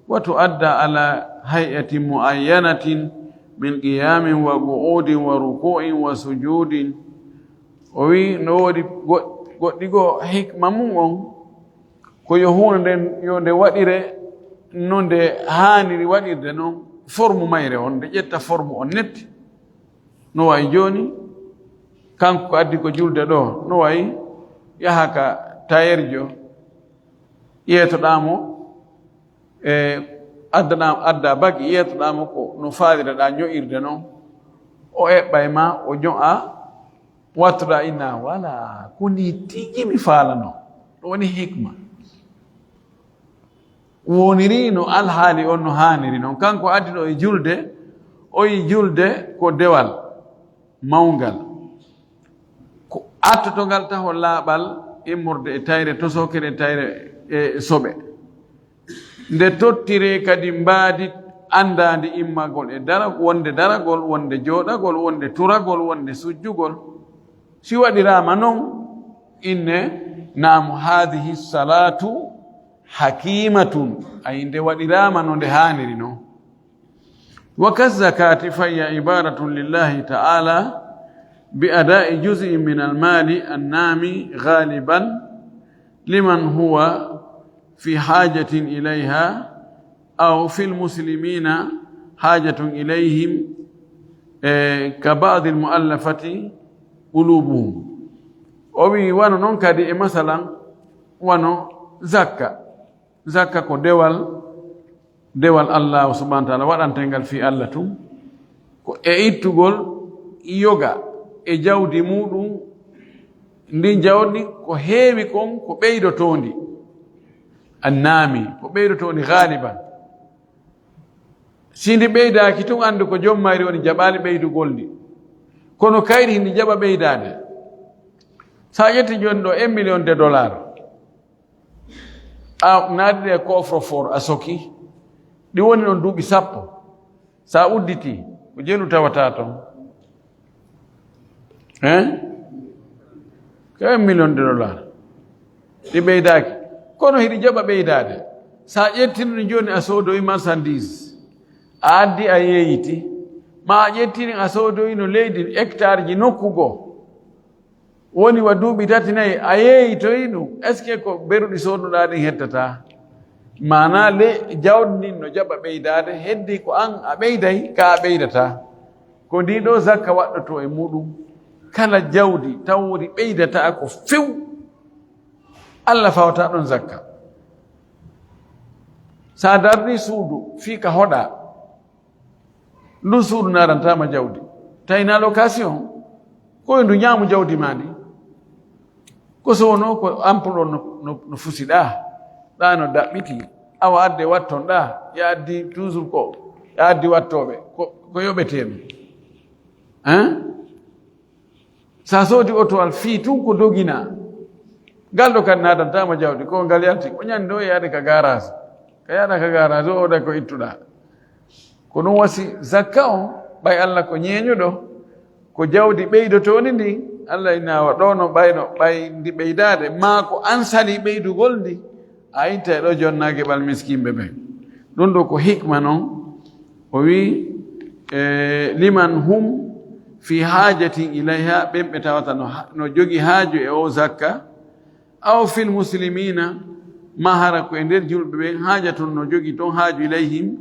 wa tuadda ala hay'atin muayyanatin min qiyamin wa qu'udin wa ruku'in wa sujudin. O wi no woodi go-, goɗɗi goo hikma mum on, ko yo huunde nden, yo nde waɗire no nde haaniri waɗirde non, formu mayre on, nde ƴetta formu on netti. No wayi jooni, kanko ko addi ko julde ɗo, no wayi yaha ka tayerjo, yeetoɗaa mo, e addanaa, adda bagi, yeetoɗaa mo ko no faaliraɗaa ño'irde non, o eɓɓay ma, o ño'a, wattuɗaa inna, wala, ko ni tigi mi faalano. Ɗum woni hikma. Woniri no alhaali on no haaniri non. Kanko addi ɗo e julde, o yi julde ko dewal mawngal. Ko attotongal taho laaɓal immorde e tayre tosokere, e tayre e soɓe. Nde tottire kadi mbaadi anndaandi immagol e dara-, wonde daragol, wonde jooɗagol, wonde turagol, wonde sujjugol. Si waɗiraama non, inne, naam, haadihi salaatu hakiimatun, ay nde waɗiraama no nde haaniri non. Wa ka zakaati, fa hiya ibadatun lillahi ta'ala bi ada'i juz'in min al-mali an-nami ghaliban liman huwa fi hajatin ilayha aw fil muslimina hajatun ilayhim, e, ka ba'dil mu'allafati qulubuhum. O wi wano non kadi e masalan wano zakka. Zakka ko dewal, dewal Allah subhanahu wa ta'ala waɗantengal fi Allah tun. Ko e ittugol yoga e jawdi muɗum Ndin jawdi ko heewi kon ko ɓeydotoondi, annaami, ko ɓeydotoondi gaaliban. Si ndi ɓeydaaki tun, anndu ko jom mayri woni jaɓaali ɓeydugol ndi. Kono kayri hindi jaɓa ɓeydaade. Sa ƴetti jooni ɗo un million de dollars, a naati ɗe coffre-fort, a soki, ɗi woni ɗon duuɓi sappo. Sa udditi, ko jelu tawata ton. Hein? Ko un million de dollars. Ɗi ɓeydaaki. Kono hiɗi jaɓa ɓeydaade. Sa ƴettino ɗi jooni, a soodoyi marchandise. A addi, a yeeyiti. Ma a ƴettini, a soodoyino leydi, hectare ji nokku goo. Woni wa duuɓi tati, nayi, a yeeyitoyi ɗum. Est-ce que ko beruɗi sooduɗaa ɗin hettata? Maanaa le jawdi ndin no jaɓa ɓeydaade, heddi ko an a ɓeyday, ka a ɓeydata. Ko ndi ɗo zakka waɗɗoto e muɗum. Kala jawdi tawori ɓeydata ko few, Allah fawata ɗon zakka. Sa darni suudu fii ka hoɗa, ndun suudu naarantaama jawdi. Tawi na location, ko ndu ñaamu jawdi maa ndi. Ko so wonoo ko ample on no, no, no fusi ɗaa, ɗaa no daɓɓiti, awa adde watton ɗaa, ya addi toujours ko, ya addi wattooɓe, ko, ko yoɓetee ɗum. Hein? Sa soodi oto al fii tun ko doginaa. Ngal ɗo kadi naadantaama jawdi, ko ngal yalti, ko ñande o yaade ka garage. Ka yaada ka garage o, oda ko ittuɗaa. Ko ɗum wasi zakka on, ɓay Allah ko ñeeñuɗo, ko jawdi ɓeydotoondi ndi, Allah ina wa ɗo no ɓayno ɓay ndi ɓeydaade, maa ko an sali ɓeydugol ndi, a itta e ɗo jonna geɓal miskinɓe ɓen. Ɗum ɗo ko hikma non, o wi, e, liman hum fi hajatin ilayha, ɓen ɓe tawata no ha-, no jogi haaju e o zakka, aw fil muslimina, ma hara ko e nder julɓe ɓen, hajatun no jogi ton haaju ilayhim,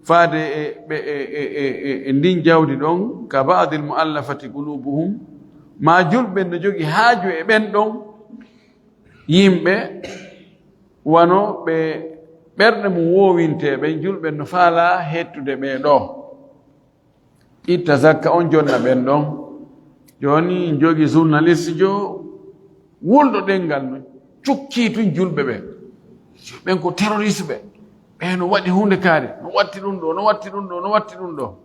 faade e, ɓe, e, e, e, e, e ndin jawdi ɗon, ka ba'dil mu'allafati qulubuhum, ma julɓe no jogi haaju e ɓen ɗon yimɓe, wano ɓe ɓerɗe mum woowintee ɓen, julɓe no faalaa hettude ɓe ɗo. Itta zakka on, jonna ɓen ɗon. Jooni, jogi journaliste jo wulɗo ɗengal no cukki tun julɓe ɓe. Ɓen ko terroriste ɓe. Ɓe no waɗi huunde kaari, no watti ɗum ɗo, no watti ɗum ɗo, no watti ɗum ɗo.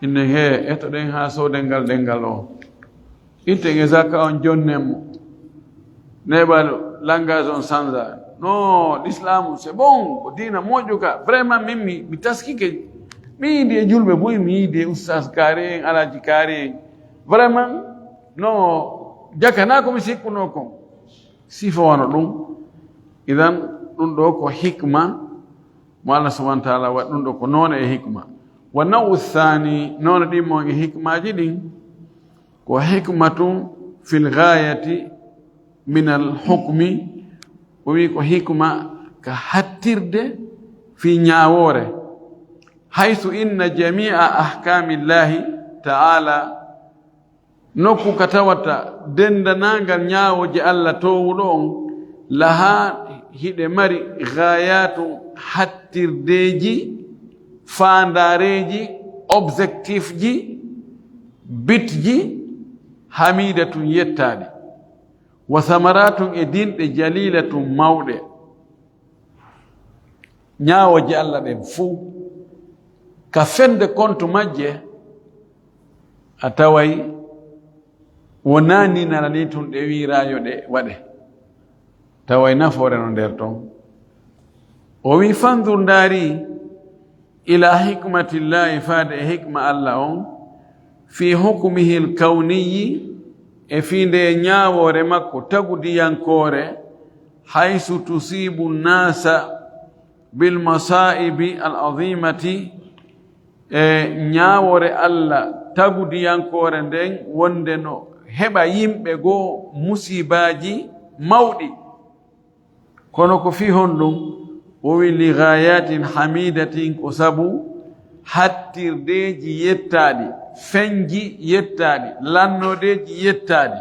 Inne he, etoɗen haa sooden ngal ɗengal o. Itten e zakka on, jonnen mo. Neɓal langage on sanza. Non, l'islam, c'est bon, ko diina moƴƴo ka. Vraiment, min mi, mi taskike. Mi yiidi e julɓe buy, mi yiidi e ustaz kaari en, alaaji kaari en. Vraiment, no, jakana ko mi sikkuno kon. Sifa wano ɗum. Idan, ɗum ɗo ko hikma mo Allah subhanahu wa ta'ala waɗi. Ɗum ɗo ko noone e hikma. Wa naw'u thani, noone ɗin mo e hikmaaji ɗin, ko hikmatun fil ghayati min al hukmi, o wi ko hikma ka hattirde fi ñaawoore, haythu inna jami'a ahkamillahi ta'ala, nokku ka tawata denndanangal ñaawooje Allah toowuɗo on, laha, hiɗe mari, ghayatu, hattirdeeji, faandaareeji, objectif ji, but ji, hamidatun, yettaaɗi, wa samaratun, e dinɗe, jalilatun, mawɗe. Ñaawooje Allah ɗen fuu, ka fende kontu majje, a taway wonaa ni nana ni tun ɗe wiiraa yo ɗe waɗe. Taway nafoore no nder ton. O wi, fanzur, ndaari, ila hikmatillahi, faade e hikma Allah on, fi hukmihil kawniyi, e fii nde ñaawoore makko tagudiyankoore, haysu tusibu nasa bil masaibi al azimati, e ñaawoore Allah tagudiyankoore nden, wonde no heɓa yimɓe goo musiibaaji mawɗi. Kono ko fii honɗum? O wi, li ghayatin hamidatin, ko sabu hattirdeeji yettaaɗi, fenji yettaaɗi, lannoodeeji yettaaɗi.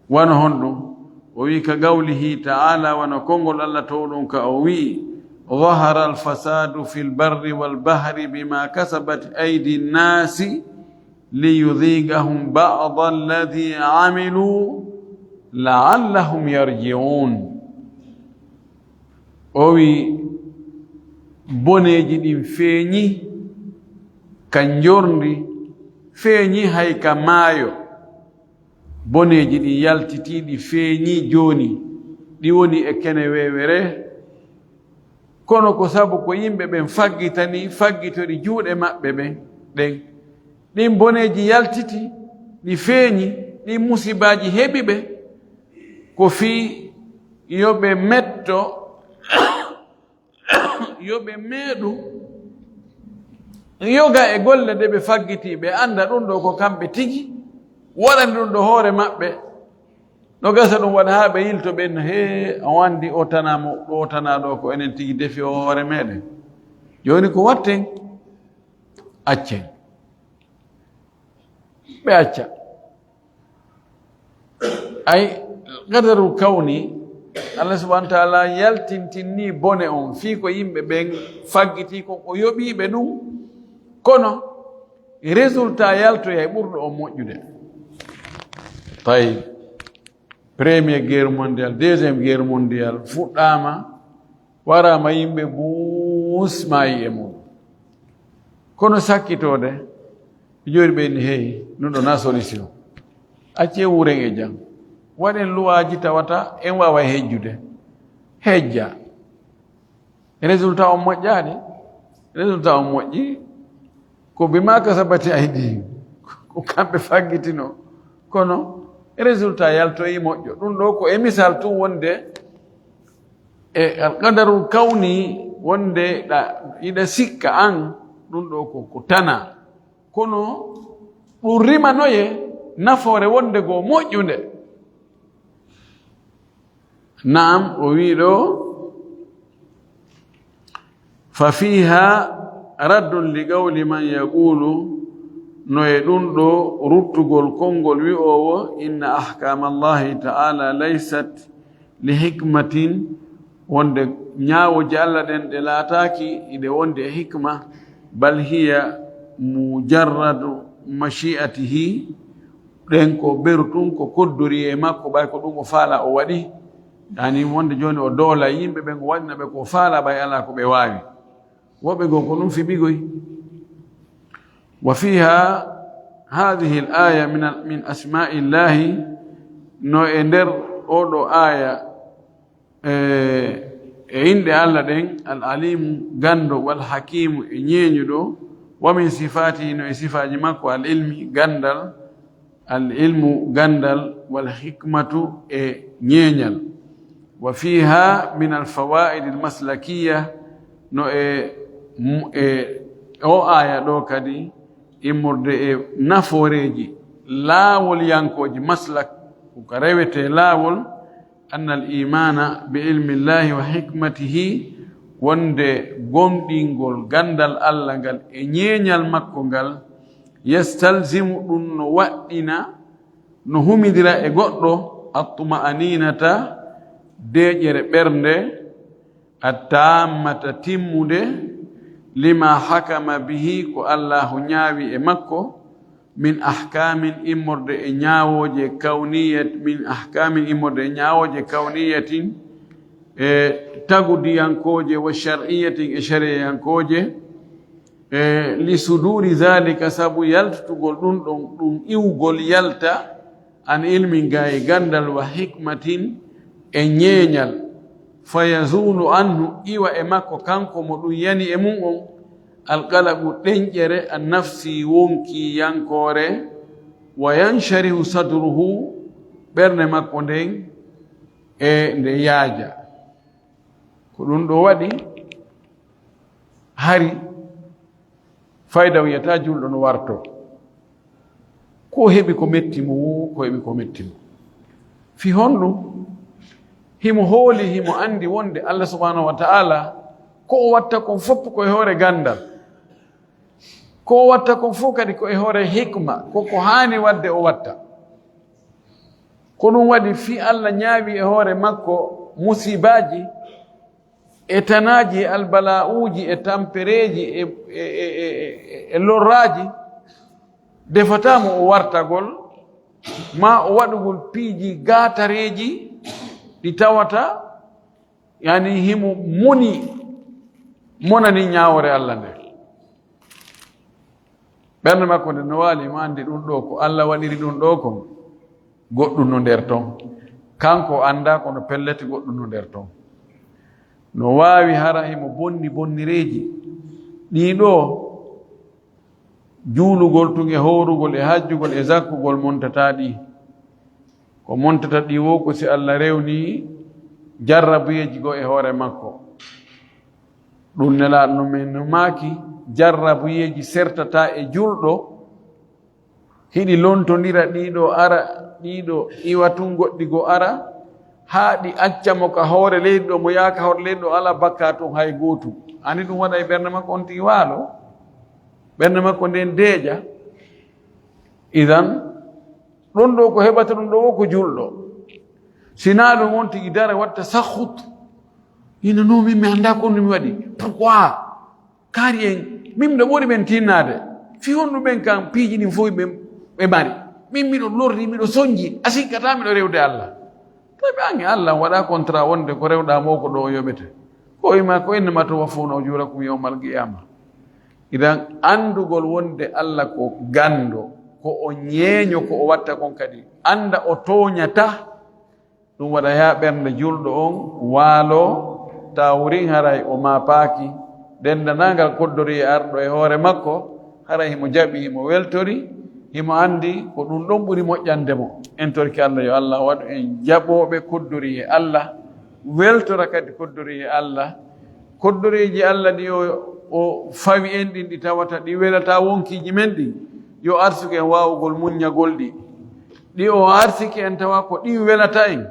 Wano honɗum? O wi, ka qawlihi ta'ala, wano konngol Allah toowɗum ka o wi, ظهر الفساد في البر والبحر بما كسبت أيدي الناس ليذيقهم بعض الذي عملوا لعلهم يرجعون. O wi, boneeji ɗin feeñi ka njorndi, feeñi hay ka maayo. Boneeji ɗin yaltitii, ɗi feeñi jooni, ɗi woni e kene weewere. Kono ko sabu ko yimɓe ɓen faggitani, faggitori juuɗe maɓɓe ɓen, ɗen. Ɗin boneeji yaltiti, ɗi feeñi, ɗin musibaaji heɓi ɓe, ko fii yo ɓe metto, yo ɓe meeɗu yoga e golle ɗe ɓe faggitii, ɓe annda ɗum ɗo ko kamɓe tigi waɗani ɗum ɗo hoore maɓɓe. No gasa ɗum waɗa haa ɓe yilto ɓen, hee, a wandi o tana mo, ɗo o tana ɗo, ko enen tigi defi o hoore meɗen. Jooni ko watten? Accen. Ɓe acca. Ay, qadarul kawni, Allah subhanahu wa ta'ala yaltintinni bone on fii ko yimɓe ɓen faggiti, ko ko yoɓiiɓe ɗum, kono résultat yaltoyay ɓurɗo on moƴƴude. Tayyib. Première guerre mondiale, deuxième guerre mondiale fuɗɗaama, waraama yimɓe buus maayi e mum. Kono sakkitoode, ɓe jooni ɓe inni, hey, ɗum ɗo na solution. Accee wuren e jam. Waɗen luwaaji tawata en waaway hejjude. Hejja. Résultat on moƴƴaani. Résultat on moƴƴi. Ko bima kasabati aydihim. Ko kamɓe faggitino. Kono résultat yaltoyi moƴƴo. Ɗum ɗo ko e misal tun wonde e alqadarul kawni wonde ɗa, iɗa sikka an, ɗum ɗo ko, ko tana. Kono ɗum rimanoye nafoore wonde goo moƴƴunde. Naam, o wii ɗo, ففيها رد لقول من يقول, no e ɗum ɗo ruttugol konngol wi'oowo, إن أحكام الله تعالى ليست لحكمة, wonde ñaawooje Allah ɗen ɗe laataaki iɗe wondi e hikma, بل هي مجرد مشيئته, ɗen ko ɓeru tun ko koddori e makko, ɓay ko ɗum o faala o waɗi. Yani wonde jooni o doola yimɓe ɓen, o waɗina ɓe ko faala, ɓay alaa ko ɓe waawi. Woɓɓe goo ko ɗum fiɓigoy. وفيها هذه الآية من، من أسماء الله, no e nder oo ɗoo aaya, e, e inɗe Allah ɗen, Al-Alimu, ganndo, Wal-Hakimu, e ñeeñuɗo, ومن صفاته, no e sifaaji makko, Al-Ilmi, ganndal, Al-Ilmu, ganndal, Wal-Hikmatu, e ñeeñal. وفيها من الفوائد المسلكية, no e, e oo aaya ɗoo kadi, immorde e nafooreeji laawolyankooji, maslak, ko ka rewetee laawol, أن الإيمان بعلم الله وحكمته, wonde gomɗingol ganndal Allah ngal e ñeeñal makko ngal, يستلزم, ɗum no waɗɗina, no humidira e goɗɗo, الطمأنينة, deeƴere ɓernde, التامة, timmunde, لما حكم به, ko Allaahu ñaawi e makko, من أحكام, immorde e ñaawooje, كونية, من أحكام, immorde e ñaawooje, كونية, e tagudiyankooje, وشرعية, e shariyankooje, e لصدور ذلك, sabu yaltugol ɗum ɗon, ɗum iwgol yalta, عن علم, ga e ganndal, وحكمة, e ñeeñal, فيزول عنه, iwa e makko kanko mo ɗum yani e mum on, القلق, ɗenƴere, النفسي, wonkiyankoore, وينشرح صدره, ɓernde makko nden e nde yaaja. Ko ɗum ɗo waɗi hari fayda wiyata julɗo no warto. Ko heɓi ko metti mo, ko heɓi ko metti mo. Fi honɗum? Himo hooli, himo anndi wonde Allah subhanahu wa ta'ala, ko o watta kon fof ko e hoore ganndal. Ko o watta kon fof kadi ko e hoore hikma, ko ko haani waɗde o watta. Ko ɗum waɗi fii Allah ñaawi e hoore makko musiibaaji, e tanaaji, e albala'uuji, e tampereeji, e, e, e, e, e lorraaji, defataa mo o wartagol Ma o waɗugol piiji gaatareeji ɗi tawata, yani himo moni, monani ñaawoore Allah nde. Ɓernde makko nde no waali, himo anndi ɗum ɗo ko Allah waɗiri ɗum ɗo kon, goɗɗum no nder ton. Kanko o anndaa kono pellet goɗɗum no nder ton. No waawi hara himo bonni bonnireeji. Ɗii ɗo, juulugol tun e hoorugol e hajjugol e zakkugol montataa ɗi. Ko montata ɗi wo ko si Allah rewni jarrabuyeeji goo e hoore makko. Ɗum Nelaaɗo no men no maaki, jarrabuyeeji sertataa e julɗo, hiɗi lontondira, ɗii ɗo ara, ɗii ɗo iwa tun, goɗɗi goo ara, haa ɗi acca mo ka hoore leydi ɗo, mo yaaka hoore leydi ɗo, alaa bakka tun hay gootum. Ani ɗum waɗa e ɓernde makko, on tigi waalo, ɓernde makko nden deeƴa. Idan, ɗon ɗo ko heɓata ɗum ɗo wo ko julɗo. Si naa ɗum, on tigi dara watta sakhut. Ina no min mi anndaa ko mi waɗi. Pourquoi? Kaari en, min miɗo ɓuri ɓen tinnaade. Fii honɗum ɓen kan piiji ɗin fof ɓe, ɓe mari? Min miɗo lorri, miɗo sonji, a sikkataa miɗo rewde Allah. Tawi an e Allah on waɗa contrat wonde ko rewɗaa mo ko ɗo o yoɓete. Ko o wi'i ma, ko innama tuwaffawna ujurakum yawmal qiyama. Idan anndugol wonde Allah ko ganndo, ko o ñeeño ko o watta kon kadi. Annda o tooñataa. Ɗum waɗa haa ɓernde julɗo on waaloo, taa wurin haray o maapaaki. Denndaangal koddori e arɗo e hoore makko, haray himo jaɓi, himo weltori, himo anndi ko ɗum ɗon ɓuri moƴƴande mo. En torki Allah yo Allah waɗu en jaɓooɓe koddori e Allah, weltora kadi koddori e Allah. Koddoreeji Allah ɗi o, o fawi en ɗin, ɗi tawata ɗi welataa wonkiiji men ɗin, yo arsuku en waawugol muññagol ɗi. Ɗi o arsiki en tawa ko ɗin welata en,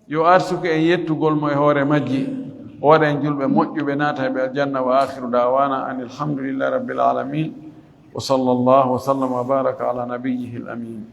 yo arsuku en yettugol mo e hoore majji, o waɗa en julɓe moƴƴuɓe, naata e ɓe aljanna. Wa akhiru da'wana anil hamdulillahi rabbil alamin. Wa sallallahu wa sallama wa baraka ala nabiyyihil amin.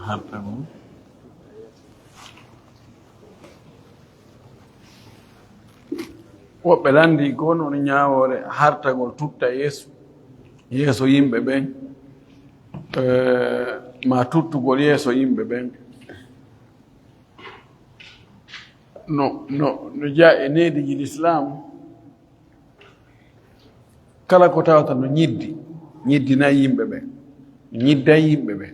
Harta mum. Woɓɓe lanndii ko non ñaawoore hartagol tutta yeeso, yeeso yimɓe ɓen, eh, ma tuttugol yeeso yimɓe ɓen. No, no, no jeyaa e neediiji Lislaam, kala ko tawata no ñiddi, ñiddinay yimɓe ɓen, ñidday yimɓe ɓen.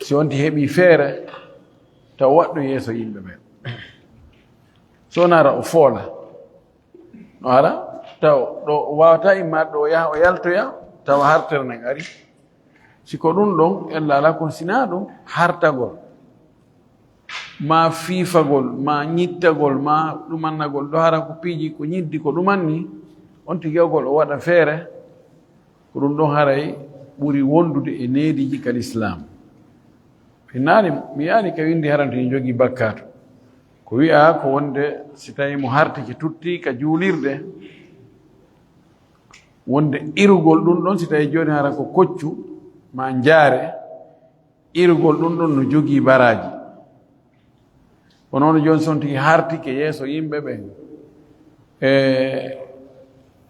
Si on tigi heɓii feere, taw waɗɗo yeeso yimɓe ɓen. Si on ara o foola, no ara, taw ɗo o waawataa immaade, ɗo o yaha o yaltoya, tawa hartere nden ari. Si ko ɗum ɗon, ella alaa kon sinaa ɗum hartagol, ma fiifagol, ma ñittagol, ma ɗumannagol, ɗo hara ko piiji ko ñiddi, ko ɗumanni, on tigi ogol o waɗa feere, ko ɗum ɗon haray ɓuri wondude e neediiji ka Lislaam. Mi naani, mi yi'aani ka winndi haray on tigi jogii bakkaatu. Ko wi'aa ko wonde si tawii mo hartike tutti ka juulirde, wonde irugol ɗum ɗon, si tawii jooni hara ko koccu ma njaare, irugol ɗum ɗon no jogii baraaji. Kono on jooni, si on tigi hartike yeeso yimɓe ɓen, e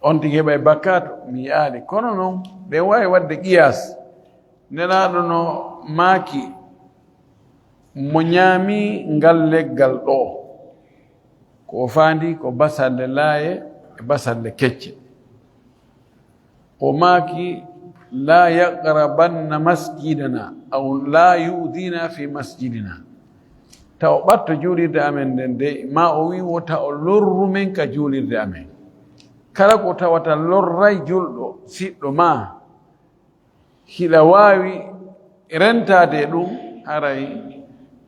on tigi heɓay bakkaatu, mi yi'aali. Kono non, ɓen waawi waɗde qiyaas. Nelaaɗo no maaki, mo ñaami ngal leggal ɗo, ko o faandi ko basalle laaye e basalle kecce. O maaki, "La yaqrabanna masjidana, aw la yu'dina fi masjidina." Taw ɓatto juulirde amen nden de, ma o wi wota o lorru men ka juulirde amen. Kala ko tawata lorray julɗo, siɗɗo ma, hiɗa waawi rentaade e ɗum, haray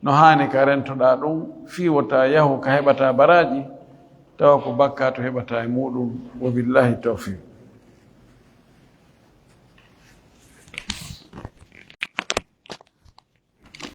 no haani ka rentoɗaa ɗum, fii wota yahu ka heɓataa baraaji, tawa ko bakkaatu heɓataa e muuɗum. Wa billahi tawfiq.